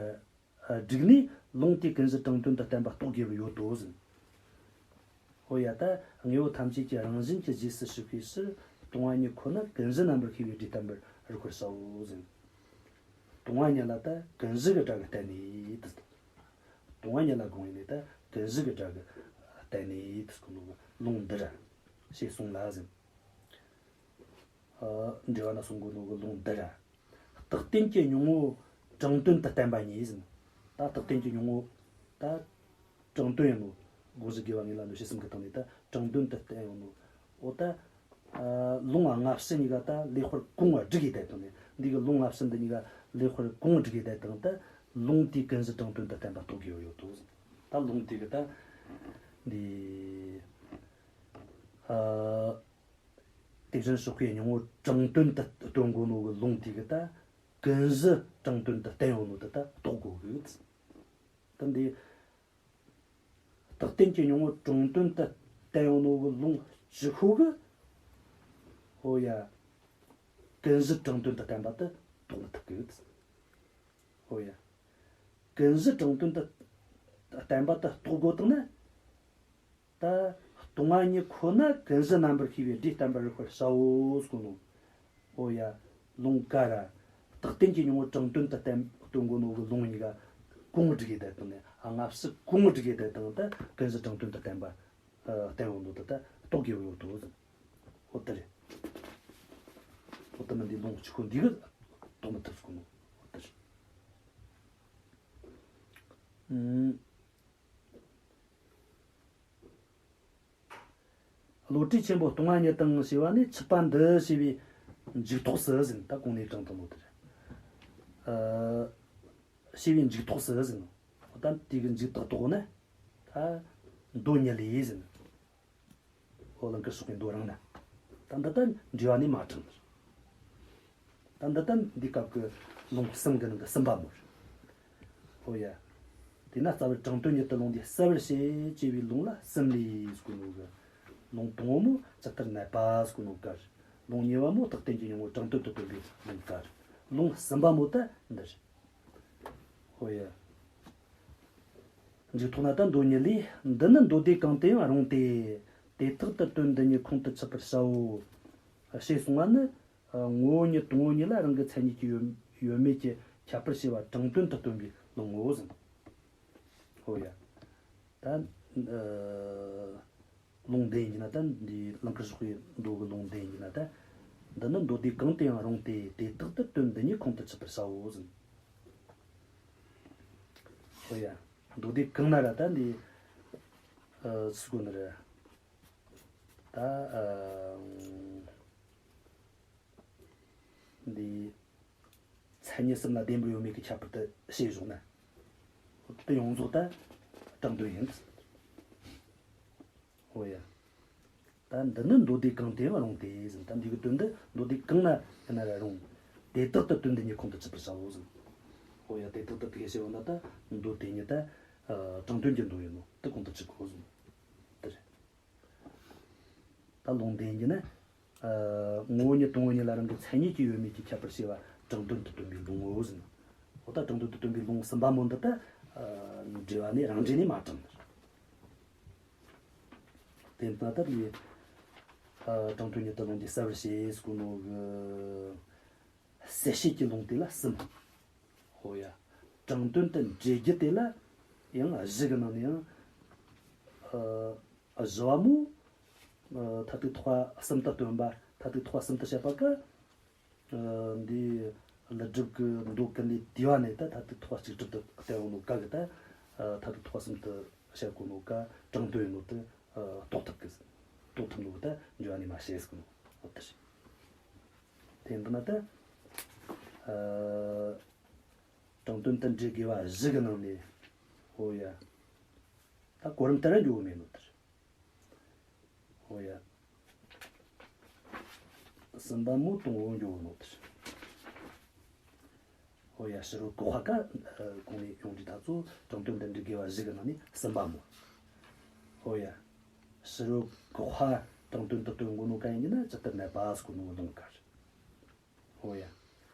བསྒྲིགས་ནས་ལུང་དེས་ཀུན་གཞི་དྲང་དོན་དུ་བསྟན་པ་རྟོགས་དགོས་པར་ཡོད་དོ་ཟེར། འོ་ཡ་ད་དངོས་པོ་ཐམས་ཅད་ཀྱི་རང་བཞིན་གྱིས་རྗེས་སུ་ཞུགས་པའི་ཕྱིར། སྟོང་པ་ཉིད་ཁོ་ན་ཀུན་གཞི་རྣམ་པར་ཤེས་པའི་སྒྲས་བསྟན་པར་རིགས་པར་བྱའོ་ཟེར། སྟོང་པ་ཉིད་ལ་ད་ཀུན་གཞི་གི་སྒྲ་གིས་བསྟན་ནས་དེ། སྟོང་པ་ཉིད་ལ་དགོངས་ཡིན་ནས་ད་ཀུན་གཞི་གི་སྒྲ་གིས་བསྟན་ནས་དེ་ཟེར་གོ་ནོ་གི་ལུང་འདི་ར། ཞེས་གསུངས་ལ་ཟེར། ཨ་འགྲེལ་བ་ན་གསུང་གོ་ནོ་གི་ལུང་འདི་ར། རྟག་བརྟན་གྱི་སྙིང་པོ་དྲང་དོན་དུ་བསྟན་པ་ཉིད་ཟེར། ད་རྟག་བརྟན་གྱི་སྙིང་པོ་ད་དྲང་དོན་ཡིན་ནོ། དགོངས་གཞི་དགེ་བ་ངེས་ལ་འདུ་བྱེད་གསུམ་གྱི་སྟེང་ནས་ད་དྲང་དོན་དུ་བསྟན་ཡོད་ནོ། འོ་ད་ཨ་ལུང་ལྔ་བཅུ་གཉིས་ཀ་ད་ལེགས་པར་གོང་བ་བསྒྲིགས་ཡི་བསྡད་དང་ནི་འདི་གི་ལུང་ལྔ་བཅུ་འདི་གཉིས་ཀ་ལེགས་པར་གོང་བསྒྲིགས་ཡི་བསྡད་དང་ད་ལུང་དེས་ཀུན་གཞི་དྲང་དོན་དུ་བསྟན་པ་རྟོགས་དགོས་ཡོད་དོ། ད་ལུང་དེ་གི་ད་འདི་ཨ་དེ་བཞིན་གཤེགས་པའི་སྙིང་པོ་དྲང་དོན་དུ་སྟོན་གོ་ནོ་གི་ལུང་དེ་གི་ད་ཀུན་གཞི་དྲང་དོན་དུ་བསྟན་ཡོད་ནོ་དེ་ད་རྟོགས་དགོས་གི། ད་འདི་རྟག་བརྟན་གྱི་སྙིང་པོ་དྲང་དོན་དུ་བསྟན་ཡོད་ནོ་གི་ལུང་བཅུ་ཤོག་གི། ཨོ་ཡ། ཀུན་གཞི་དྲང་དོན་དུ་བསྟན་པ་དེ་རྟོགས་མི་ཐུབ་གི། ཨོ་ཡ། ཀུན་གཞི་དྲང་དོན་དུ་བསྟན་པ་དེ་རྟོགས་དགོས་དང་ན། ད་སྟོང་པ་ཉིད་ཁོ་ན་ཀུན་གཞི་རྣམ་པར་ཤེས་པའི་སྒྲས་བསྟན་པར་རིགས་པར་བྱའོ་ཟེར་གོ་ནོ། ཨོ་ཡ། ལུང་ག་ར། རྟག་བརྟན་གྱི་སྙིང་པོ་དྲང་དོན་དུ་བསྟན་སྟོན་གོ་ནོ་གི་ལུང་གཉིས་ཀ་གོང་བསྒྲིགས་ཡི་བསྡད་དང་ནི་ཨ་ལྔ་བཅུ་གོང་བསྒྲིགས་ཡི་བསྡད་དང་ད་ཀུན་གཞི་དྲང་དོན་དུ་བསྟན་པ་ཨ་བསྟན་ཡོད་ནོ་དེ་ད་རྟོགས་དགོས་ཡོད་དོ་ཟེར། ཨོ་དེ་རེད། ཨོ་དེ་མིན་འདི་ལུང་གཅིག་པོ་འདི་གི་རྟོགས་མི་ཐུབ་ཟེར་གོ་ནོ། ཨོ་དེ་རེད། ཨུམ། བློ་གྲོས་ཆེན་པོ་སྟོང་པ་ཉིད་དང་ཞེས་པ་ནི་ཆུད་པ་འདི་ཞེས་པའི་མཇུག་ཐོགས་སུ་ཟིན། ད་གོང་ནས་དྲངས་དང་ལོ་དེར། ཨ་ཞེས་པའི་མཇུག་ཐོགས་སུ་ཟིན། ད་དེ་གི་མཇུག་ཐོགས་དོག་ནི་ད་མདོ་ཉིད་ལས་ཟིན། ཨོ་ལང་ཀར་སོགས་པའི་མདོ་རང་ན། ད་འདི་ལྟར་འགྲེལ་བ་ནས་མ་དྲངས། ད་འདི་ལྟར་འདི་སྐབས་ཀྱི་ལུང་གསུམ་གྱི་ནང་གི་གསུམ་པ་མོ་རེད། ཨོ་ཡ། དེས་ན་རྩ་བའི་དྲང་དོན་ཉིད་དུ་ལུང་འདིས་གསལ་བར་བྱེད་ཅེས་པའི་ལུང་ལ་གསུམ་ལས་ཟེར་གོ་ནོ་གི། ལུང་དང་པོ་མོ་ཇི་ལྟར་གནས་པ་ཟེར་གོ་ནོ་གར། ལུང་གཉིས་པ་མོ་རྟག་བརྟན་གྱི་སྙིང་པོ་དྲང་དོན་དུ་སྟོན་པའི་ལུང་གར། ལུང་གསུམ་པ་མོ་ད་འདི་རེད། ཨོ་ཡ། མཇུག་ཐོག་ན་ད་མདོ་ཉིད་ལས། འདི་ནི་མདོ་སྡེ་གང་དུ་ཡང་རུང་སྟེ། དེ་དག་ཏུ་དོན་འདི་ཉིད་ཁོང་དུ་ཆུད་པར་བྱའོ། ཞེས་གསུངས་པ་ནི། ངོ་བོ་ཉིད་དང་པོ་ཉིད་ལ་རང་གི་མཚན་ཉིད་ཀྱི་ཡོད་ཡོད་མེད་ཀྱི་ཁྱད་པར་ཕྱེ་བ་དྲང་དོན་དུ་སྟོན་པའི་ལུང་ངོ་བོ་ཟིན། ཨོ་ཡ། ད་ལུང་འདི་ཡིན་ན་ད་འདི་ལང་ཀར་སོགས་པའི་མདོ་གི་ལུང་འདི་ཡིན་ན་ད། འདི་ནི་མདོ་སྡེ་གང་དུ་ཡང་རུང་སྟེ་དེ་དག་ཏུ་དོན་འདི་ཉིད་ཁོང་དུ་ཆུད་པར་བྱའོ་ཟིན། ཨོ་ཡ། མདོ་སྡེ་གང་ན་ར་ད་འདི་ཨ་ཟེར་གོ་ནི་རེད། ད་ཨ་འདི་མཚན་ཉིད་གསུམ་ལ་བདེན་པར་ཡོད་མེད་ཀྱི་ཁྱད་པར་དུ་བྱས་བཞག་ན། དེ་ཡོངས་རྫོགས་ད་དྲང་དོན་ཡིན། ཨོ་ཡ། ད་འདི་ནི་མདོ་སྡེ་གང་དུ་ཡང་རུང་སྟེ་ཟིན། ད་འདི་གི་དོན་འདི་མདོ་སྡེ་གང་ན་ཡིན་ན་ར་རུང་། དེ་དག་ཏུ་དོན་འདི་ཉིད་ཁོང་དུ་ཆུད་པར་བྱའོ་ཟིན། ཨོ་ཡ། དེ་དག་ཏུ་དེ་བྱས་པ་ན་ད་མདོ་དེ་ཉིད་ད་ཨ་དྲང་དོན་གྱི་མདོ་ཡིན་ནོ་དེ་ཁོང་དུ་ཆུད་དགོས་ཟིན། དེ་རེད། ད་ལུང་འདི་ཡིན་གྱི་ན། ཨ། ངོ་བོ་ཉིད་དང་པོ་ཉིད་ལ་རང་གི་མཚན་ཉིད་ཀྱིས་ཡོད་མེད་ཀྱི་ཁྱད་པར་ཕྱེ་བ་དྲང་དོན་དུ་སྟོན་པའི་ལུང་ངོ་ཟེར། འོ་ད་དྲང་དོན་དུ་སྟོན་པའི་ལུང་གསུམ་པ་མོ་འདི་ལྟ། ཨ། འགྲེལ་བ་ནས་རང་འགྲེལ་ནས་མ་དྲངས་ནི། དེ་ལྟ་ལྟར་ཡིན། ཨ། དྲང་དོན་ཉིད་དུ་ལུང་འདྲེན་གསལ་བར་བྱེད་ཟེར་གོ་ནོ་གི་གསལ་བྱེད་ཀྱི་ལུང་དེ་ལ་གསུམ། འོ་ཡ། དྲང་དོན་དུ་འགྲེལ་རྒྱུ་དེ་ལ་ཡང་བཞི་གི་ནང་ནས་ཡང་། ཨ། བཞི་བ་མོ། ཨ། མཐར་ཐུག་ཐེག་པ་གསུམ་དུ་སྟོན་པ། མཐར་ཐུག་ཐེག་པ་གསུམ་དུ་བཤད་པ་ཀ། ཨ། འདི་ཀླུ་སྒྲུབ་ཀྱི་མདོ་ཀུན་ལས་བཏུས་པ་ནས་ད་མཐར་ཐུག་ཐེག་པ་བཅུ་དྲུག་ཏུ་བསྟན་ཡོད་ནོ་ཀ་གི་ད། ཨ། མཐར་ཐུག་ཐེག་པ་གསུམ་དུ་བཤད་གོ་ནོ་ཀ་དྲང་དོན་ཡིན་ནོ་དེ། ཨ། རྟོགས་ཐུབ་ཀི། རྟོགས་ཐུབ་ནོ་ད་འགྲེལ་བ་ནས་མ་བཤད་ཟེར་གོ་ནོ་འོ་དེ་རེད། དེ་འདི་ན་ད། ཨ། དྲང་དོན་དུ་འགྲེལ་དགོས་པ་བཞི་གི་ནང་ནས། འོ་ཡ། ད་གོ་རིམ་ལྟར་འགྱོ་བོ་མེད་ནོ་དེ་རེད། འོ་ཡ། གསུམ་པ་མོ་དང་པོ་འགྱོ་བོ་ནོ་དེ་རེད། འོ་ཡ། ཕྱི་རོལ་བཀག་པ་ཀ། ཨ། གོང་ནས་ཡོང་དུས་ད་ཚོ་དྲང་དོན་དུ་འགྲེལ་དགོས་པ་བཞི་གི་ནང་ནས་གསུམ་པ་མོ། འོ་ཡ། ཕྱི་རོལ་བཀག་པ་དྲང་དོན་དུ་སྟོན་གོ་ནོ་ཀ་ཡིན་གྱི་ན་ཇི་ལྟར་གནས་པ་ཟེར་གོ་ནོ་ལུང་ཀ་རེད། འོ་ཡ།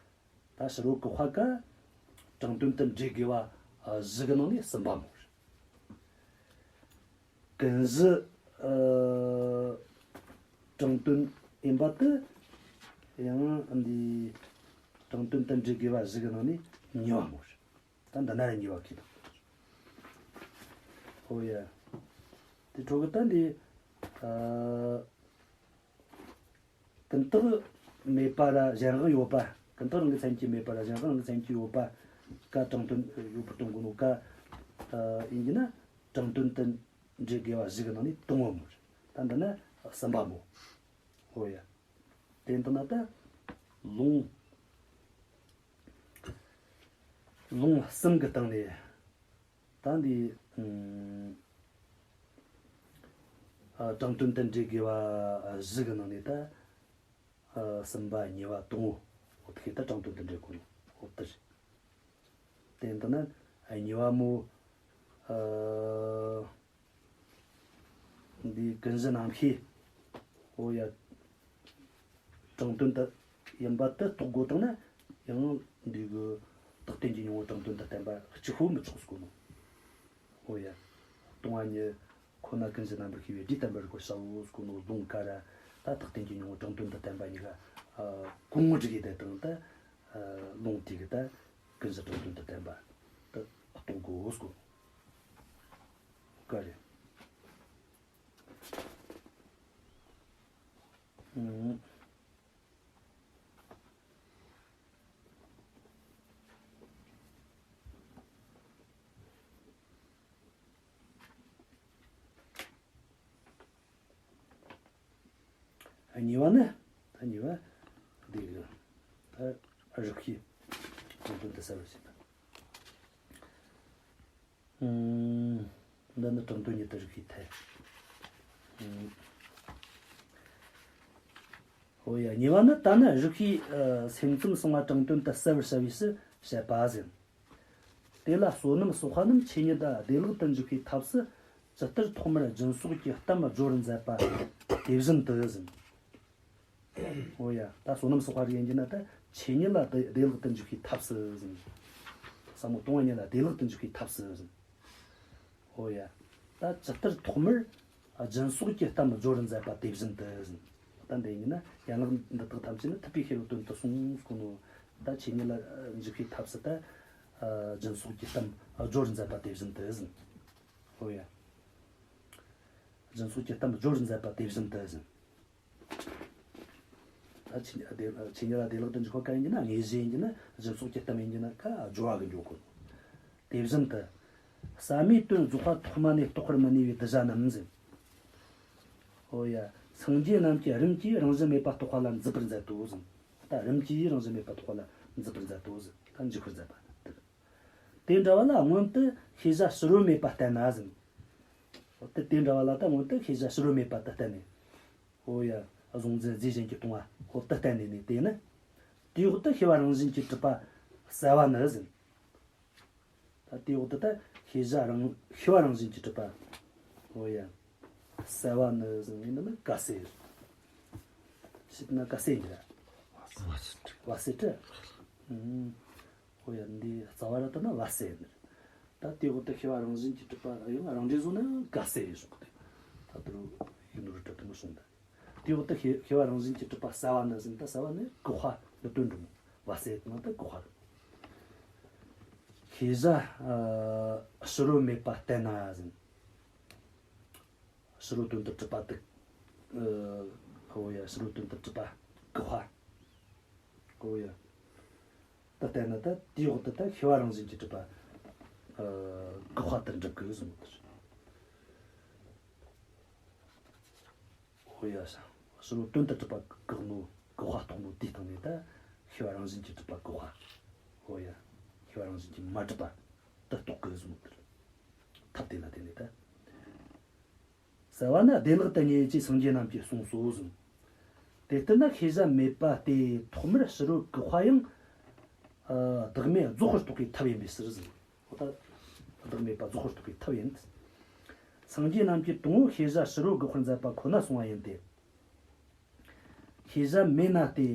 ད་ཕྱི་རོལ་བཀག་པ་ཀ་དྲང་དོན་དུ་འགྲེལ་དགོས་པ་བཞི་གི་ནང་ནས་གསུམ་པ་མོ་རེད། ཀུན་གཞི། ཨ། དྲང་དོན་ཡིན་པ་དེ་ཡང་འདི་དྲང་དོན་དུ་འགྲེལ་དགོས་པ་བཞི་གི་ནང་ནས་གཉིས་པ་མོ་རེད། ད་འདི་ན་གཉིས་པ་ཁེལ་འདུག་འོ་ཡ། དེ་འཕྲོ་གི་ད་འདི། ཨ། ཀུན་བཏགས་མེད་པ་ར་གཞན་དབང་ཡོད་པ། ཀུན་བཏགས་རང་གི་མཚན་ཉིད་ཀྱིས་མེད་པ་ར་གཞན་དབང་རང་གི་མཚན་ཉིད་ཀྱིས་ཡོད་པ་ཀ་དྲང་དོན་ཡོད་པར་སྟོན་གོ་ནོ་ཀ། ཨ། ཡིན་གྱི་ན་དྲང་དོན་དུ་འགྲེལ་དགོས་པ་བཞི་གི་ནང་ནས་དང་པོ་མོ་རེད། ད་འདི་ན་གསུམ་པ་མོ། འོ་ཡ། དེ་འདི་ན་ད་ལུང་། ལུང་གསུམ་གི་སྟེང་ནས། ད་འདི། ཨུམ། ཨ། དྲང་དོན་དུ་འགྲེལ་དགོས་པ་བཞི་གི་ནང་ནས་ད། ཨ། གསུམ་པ་གཉིས་པ་དང་པོ། འོ་དེ་ད་དྲང་དོན་དུ་འགྲེལ་དགོས་ནོ་འོ་དེ་རེད། དེ་འདི་ན་གཉིས་པ་མོ། ཨ། འདི་ཀུན་གཞི་རྣམ་ཤེས། འོ་ཡ། དྲང་དོན་དུ་ཡིན་པ་དེ་རྟོགས་དགོས་བཏང་ན་ཡང་འདི་གི་རྟགས་རྟེན་གྱི་སྙིང་པོ་དྲང་དོན་དུ་བསྟན་པ་གཅིག་པོ་མི་ཆོག་ཟེར་གོ་ནོ། འོ་ཡ། སྟོང་པ་ཉིད་ཁོ་ན་ཀུན་གཞི་རྣམ་པར་ཤེས་པའི་སྒྲས་བསྟན་པར་རིག་པར་བྱའོ་ཟེར་གོ་ནོ་ལུང་ཀ་ར། ད་རྟགས་རྟེན་གྱི་སྙིང་པོ་དྲང་དོན་དུ་བསྟན་པ་གཉིས་ཀ། ཨ། གོང་བུ་སྒྲིག་ཡས་དེ་དང་ད། ཨ། ལུང་དེ་གི་ད་ཀུན་གཞི་དྲང་དོན་དུ་བསྟན་པ་ད་རྟོགས་དགོས་ཟེར་གོ་ནོ་ཀ་རེད། ཨུམ། གཉིས་པ་ནི། ད་གཉིས་པ་འདི་གི་ད་རིགས་ཤེས་དྲང་དོན་དུ་གསལ་བར་བྱེད་པ། ཨུམ། འདི་ནི་དྲང་དོན་ཉིད་དུ་རིགས་པའི་ཐད། ཨུམ། འོ་ཡ། གཉིས་པ་ནི་ད་ནི་རིགས་པའི། ཨ། སེམས་ཙམ་གསང་བ་དྲང་དོན་དུ་གསལ་བར་བྱ་བའི་ཕྱིར་བཤད་པ་ཟེར། དེ་ལ་བསོད་ནམས་གསོག་པ་རྣམས་ཆོས་ཉིད་ལ་བདེ་བླག་ཏུ་འཇུག་པའི་ཐབས་སུ་ཇི་ལྟར་ཐོག་མར་སྦྱིན་སོགས་ཀྱི་གཏམ་སྦྱོར་མཛད་པ་དེ་བཞིན་དུ་ཟེར། འོ་ཡ། ད་བསོད་ནམས་གསོག་པ་རིགས་ཡིན་གྱི་ན་ད་ཆོས་ཉིད་ལ་བདེ་བདེ་བླག་ཏུ་འཇུག་པའི་ཐབས་སུ་ཟིན། ཟབ་མོ་སྟོང་པ་ཉིད་ལ་བདེ་བླག་ཏུ་འཇུག་པའི་ཐབས་སུ་ཟིན། འོ་ཡ། ད་ཇི་ལྟར་ཐོག་མར་སྦྱིན་སོགས་ཀྱི་གཏམ་སྦྱོར་མཛད་པ་དེ་བཞིན་དུ་ཟིན། ད་འདི་ཡིན་ན་ཡན་ལག་འདི་དག་ཐམས་ཅད་ནི་ཐུབ་པའི་ཤེས་རབ་དོན་དུ་གསུངས་ཟེར་གོ་ནོ། ད་ཆོས་ཉིད་ལ་འཇུག་པའི་ཐབས་སུ་ད་སྦྱིན་སོགས་ཀྱི་གཏམ་སྦྱོར་མཛད་པ་དེ་བཞིན་དུ་ཟིན། འོ་ཡ། སྦྱིན་སོགས་ཀྱི་གཏམ་སྦྱོར་མཛད་པ་དེ་བཞིན་དུ་ཟིན། ད་ཆོས་ཉིད་ལ་བདེ་ཆོས་ཉིད་ལ་བདེ་བླག་ཏུ་འཇུག་པ་ཀ་ཡིན་གྱི་ན་དངོས་གཞི་ཡིན་གྱི་ན་སྦྱིན་སོགས་ཀྱི་གཏམ་ཡིན་གྱི་ན་ཀ་སྦྱོར་བ་གི་འཇོག་གོ། དེ་བཞིན་དུ། ཟབ་མོའི་དོན་རྫོགས་པ་ཐོག་མ་ནས་རྟོགས་པར་མི་ནུས་པའི་གདུལ་བྱ་རྣམས་ཟེར། འོ་ཡ། སངས་རྒྱས་རྣམས་ཀྱིས་རིམ་གྱིས་རང་བཞིན་མེད་པ་རྟོགས་པ་ལ་འཛིན་པར་མཛད་དོ་ཟེར། ད་རིམ་གྱིས་རང་བཞིན་མེད་པ་རྟོགས་པ་ལ་འཛིན་པར་མཛད་དོ་ཟེར། ད་འཇུག་པར་མཛད་པ་དེ། དེ་འདྲ་བ་ལ་སྔོན་དུ་ཤེས་བྱ་ཕྱི་རོལ་མེད་པ་བསྟན་ན་ཟེར། འོ་དེ་དེ་འདྲ་བ་ལ་ད་སྔོན་དུ་ཤེས་བྱ་ཕྱི་རོལ་མེད་པ་དེ་བསྟན་ནས། འོ་ཡ། གཟུང་འཛིན་རྫས་གཞན་གྱིས་སྟོང་པ་འོ་དེ་བསྟན་ནས་ནས་དེ་ནི། དེའི་འོག་ཏུ་ཤེས་པ་རང་བཞིན་གྱིས་གྲུབ་པ་གསལ་བ་ནི་ཟེར། ད་དེའི་འོག་ཏུ་ད་ཤེས་བྱ་རང་ཤེས་པ་རང་བཞིན་གྱིས་གྲུབ་པ། འོ་ཡ། གསལ་བ་ནི་ཟེར་ངེས་ནི་ནི་ག་ཟེར། ཕྱིར་ན་ག་ཟེར་འདི་ར། བ་སེ་ཏྲ། ཨུམ། ཨོ་ཡ། འདི་རྩ་བ་ར་ད་ན་བ་སེ་ཡིན། ད་དེའི་འོག་ཏུ་ཤེས་པ་རང་བཞིན་གྱིས་གྲུབ་པ་ཡང་རང་འགྲེལ་བཟོ་ན་ཡང་ག་ཟེར་ཡིན་གསུངས་ཏེ། ད་དུ་རུ་ཡིན་ནོ་རུ་གྲུབ་དུ་མི་གསུངས་ད། དེའི་འོག་ཏུ་ཤེས་ཤེས་པ་རང་བཞིན་གྱིས་གྲུབ་པ་གསལ་བ་ནི་ཟིན། ད་གསལ་བ་ནི་དགག་པ་འདི་དོན་འགྲུབ་མོ། བ་སེ་ཡིན་ན་ད་དགག་པ་རེད། ཤེས་བྱ་ཨ་ཕྱི་རོལ་མེད་པ་བསྟན་ན་ཟིན། ཕྱི་རོལ་དོན་དུ་གྲུབ་པ་དེ། ཨོ་ཡ། ཕྱི་རོལ་དོན་དུ་གྲུབ་པ་དགག་པ། ཨོ་ཡ། ད་ལྟ་ན་ད་དེའི་འོག་ཏུ་ད་ཤེས་པ་རང་བཞིན་གྱིས་གྲུབ་པ་ཨ་དགག་པ་དེ་འགྲུབ་དགོས་གསུངས་པ་རེད། ཨོ་ཡ། ཕྱི་རོལ་དོན་དུ་གྲུབ་པ་དགག་ནོ། དགག་པ་རྟོགས་ནོ་དེའི་སྟེང་ནས་ད་ཤེས་པ་རང་བཞིན་གྱིས་གྲུབ་པ་དགག་པ། ཨོ་ཡ། ཤེས་པ་རང་བཞིན་གྱིས་མ་གྲུབ་པ་དེ་རྟོགས་དགོས་གསུངས་པ་རེད། ཐབས་དེ་ལ་བརྟེན་ནས་ད། གསལ་བ་ནི་བདེ་བླག་ཏུ་ངེས་ཅེས་སངས་རྒྱས་རྣམས་ཀྱིས་གསུངས་སོ་གསུངས། དེ་ལྟར་ན་ཤེས་བྱ་མེད་པ་སྟེ་ཐོག་མར་ཕྱི་རོལ་དགག་པ་ཡང་ཨ་བདག་མེད་རྫོགས་པར་རྟོགས་པའི་ཐབས་ཡིན་པའི་ཕྱིར་ཟེར། འོ་ད་བདག་མེད་པ་རྫོགས་པར་རྟོགས་པའི་ཐབས་ཡིན། སངས་རྒྱས་རྣམས་ཀྱིས་དང་པོ་ཤེས་བྱ་ཕྱི་རོལ་དགག་པར་མཛད་པ་ཁོ་ན་གསུངས་པ་ཡིན་ཏེ། ཤེས་བྱ་མེད་ན་སྟེ་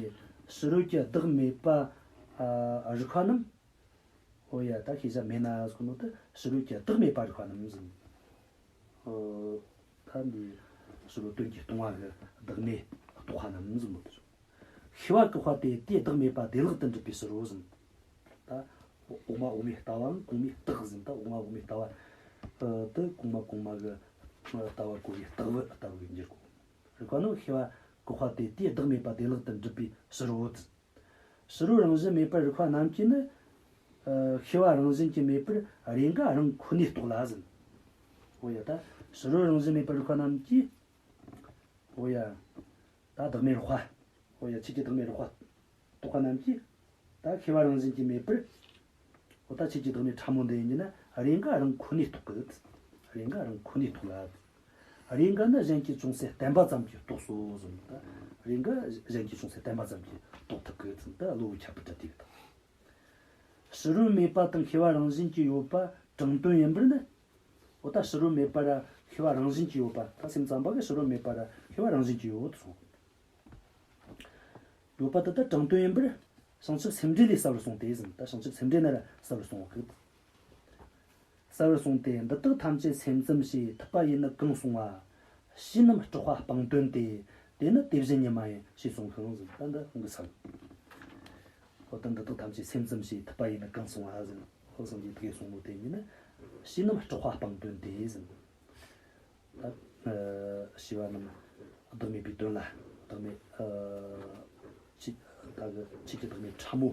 ཕྱི་རོལ་གྱི་བདག་མེད་པ་ཨ་རིག་པ་རྣམས། ཨོ་ཡ། ད་ཤེས་བྱ་མེད་ན་ཟེར་ནོ་ད་ཕྱི་རོལ་གྱི་བདག་མེད་པ་རིག་པ་རྣམས་ཟིན། ཨོ། ད་འདི་ཕྱི་རོལ་དོན་གྱིས་སྟོང་པ་གི་བདག་མེད་རྟོགས་པ་རྣམས་ཟིན་མོད། ཤེས་པ་དགག་པ་སྟེ་དེ་བདག་མེད་པ་བདེ་བླག་ཏུ་འགྲུབ་པའི་ཕྱིར་རོ་ཟིན། ད་འོག་མ་འོག་མའི་ལྟ་བའང་གོང་མའི་རྟགས་ཟིན། ད་འོག་མ་འོག་མའི་ལྟ་བ་དེ་གོང་མ་གོང་མ་གི་ལྟ་བ་གོ་བའི་རྟགས་བུ་ལྟ་བུ་གི་འགྱུར་གོ། རིག་པ་ནི་ཤེས་པ་དགག་པ་སྟེ་དེ་བདག་མེད་པ་བདེ་བླག་ཏུ་འགྲུབ་པའི་ཕྱིར་རོ་ཟིན། ཕྱི་རོལ་རང་བཞིན་མེད་པར་རིག་པ་རྣམས་ཀྱིས་ནི། ཨ་ཤེས་པ་རང་བཞིན་གྱིས་མེད་པར་རེས་འགའ་རང་ཁོ་ནས་རྟོགས་ལ་ཟིན། འོ་ཡ། ད་ཕྱི་རོལ་རང་བཞིན་མེད་པར་རིག་པ་རྣམས་ཀྱིས། འོ་ཡ། ད་བདག་མེད་རིག་པ། འོ་ཡ། ཆོས་ཀྱི་བདག་མེད་རིག་པ་རྟོགས་པ་རྣམས་ཀྱིས། ད་ཤེས་པ་རང་བཞིན་གྱིས་མེད་པར། འོ་ད་ཆོས་ཀྱི་བདག་མེད་ཕྲ་མོ་འདི་ཡིན་གྱི་ན་རེས་འགའ་རང་ཁོ་ནས་རྟོགས་གི། རེས་འགའ་རང་ཁོ་ནས་རྟོགས་ལ། རེས་འགའ་ནི་གཞན་གྱིས་ཅུང་ཟད་བསྟན་པ་ཙམ་གྱིས་རྟོགས་སོ་གསུངས། ད་རེས་འགའ་གཞན་གྱིས་ཅུང་ཟད་བསྟན་པ་ཙམ་གྱིས་རྟོགས་ཐུབ་གི་ཟིན། ད་གློ་བུར་ཁྱད་པར་འདྲ་དེ་གི་དང་། ཕྱི་རོལ་མེད་པ་དང་ཤེས་པ་རང་བཞིན་གྱིས་ཡོད་པ་དྲང་དོན་ཡིན་པར་ནི། འོ་ད་ཕྱི་རོལ་མེད་པ་ར་ཤེས་པ་རང་བཞིན་གྱིས་ཡོད་པ། ད་སེམས་ཙམ་པ་གིས་ཕྱི་རོལ་མེད་པ་ར་ཤེས་པ་རང་བཞིན་གྱིས་ཡོད་དོ་གསུངས། ཡོད་པ་དེ་ལྟར་དྲང་དོན་ཡིན་པར་བྱང་ཆུབ་སེམས་འགྲེལ་ལས་གསལ་བར་གསུངས་ཏེ་ཟིན། ད་བྱང་ཆུབ་སེམས་འགྲེལ་ན་ར་གསལ་བར་གསུངས་པ་གི། གསལ་བར་གསུངས་ཏེ། འདི་དག་ཐམས་ཅད་སེམས་ཙམ་ཞེས་ཐུབ་པ་ཡིས་ནི་གང་གསུངས་པ། ཕྱིས་རྣམས་སྐྲག་པ་སྤངས་དོན་ཏེ། དེ་ནི་དེ་བཞིན་ཉིད་མ་ཡིན་ཞེས་གསུངས་ཤིང་ཟིན། ད་འདི་ཧང་གི་ས་གི། འོ་ད་འདི་དག་ཐམས་ཅད་སེམས་ཙམ་ཞེས་ཐུབ་པ་ཡིས་ནི་གང་གསུངས་པ་ཟིན། འོ་སངས་རྒྱས་དེ་གས་གསུངས་ནོ་དེ་ཉིད་ནི། ཕྱིས་རྣམས་སྐྲག་པ་སྤངས་དོན་ཏེ་ཟིན། ད་ཨ་ཤེས་པ་རྣམས་བདག་མེད་པའི་དོན་ལ། བདག་མེད་ཨ་ཆོས་ད་གི་ཆོས་ཀྱི་བདག་མེད་ཕྲ་མོ་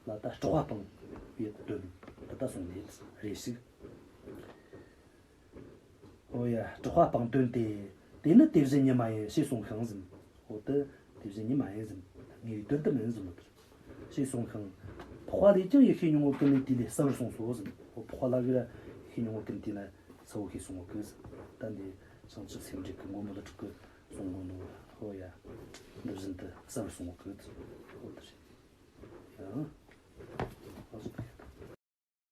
ལ་ད་སྐྲག་པ་སྤངས་པའི་དོན་དེ་ད་གསུངས་ནས་རེ་ཞིག། འོ་ཡ། སྐྲག་པ་སྤངས་དོན་ཏེ། དེ་ནི་དེ་བཞིན་ཉིད་མ་ཡིན་ཞེས་གསུངས་ཤིང་ཟིན། འོ་དེ་དེ་བཞིན་ཉིད་མ་ཡིན་ཟིན། དངོས་པོའི་དོན་དུ་མིན་ཟིན་པ་དེར། ཞེས་གསུངས་ཤིང་། འཕགས་པ་ལས་ཀྱང་ཡེ་ཤེས་སྙིང་པོ་ཀུན་ལས་དེ་ལས་གསལ་བར་གསུངས་སོ་ཟིན། འོ་འཕགས་པ་ལ་གི་ར་ཡེ་ཤེས་སྙིང་པོ་ཀུན་དེ་ལ་གསལ་བོ་ཞེས་གསུངས་པ་གི་ཟིན། ད་འདི་བྱང་ཆུབ་སེམས་འགྲེལ་གི་མགོན་པོ་ཀླུ་སྒྲུབ་ཀྱིས་གསུངས་གོ་ནོ། འོ་ཡ། འདི་བཞིན་དུ་གསལ་བར་གསུངས་པ་གི་ཟིན། འོ་དེ་རེད། ཡང་།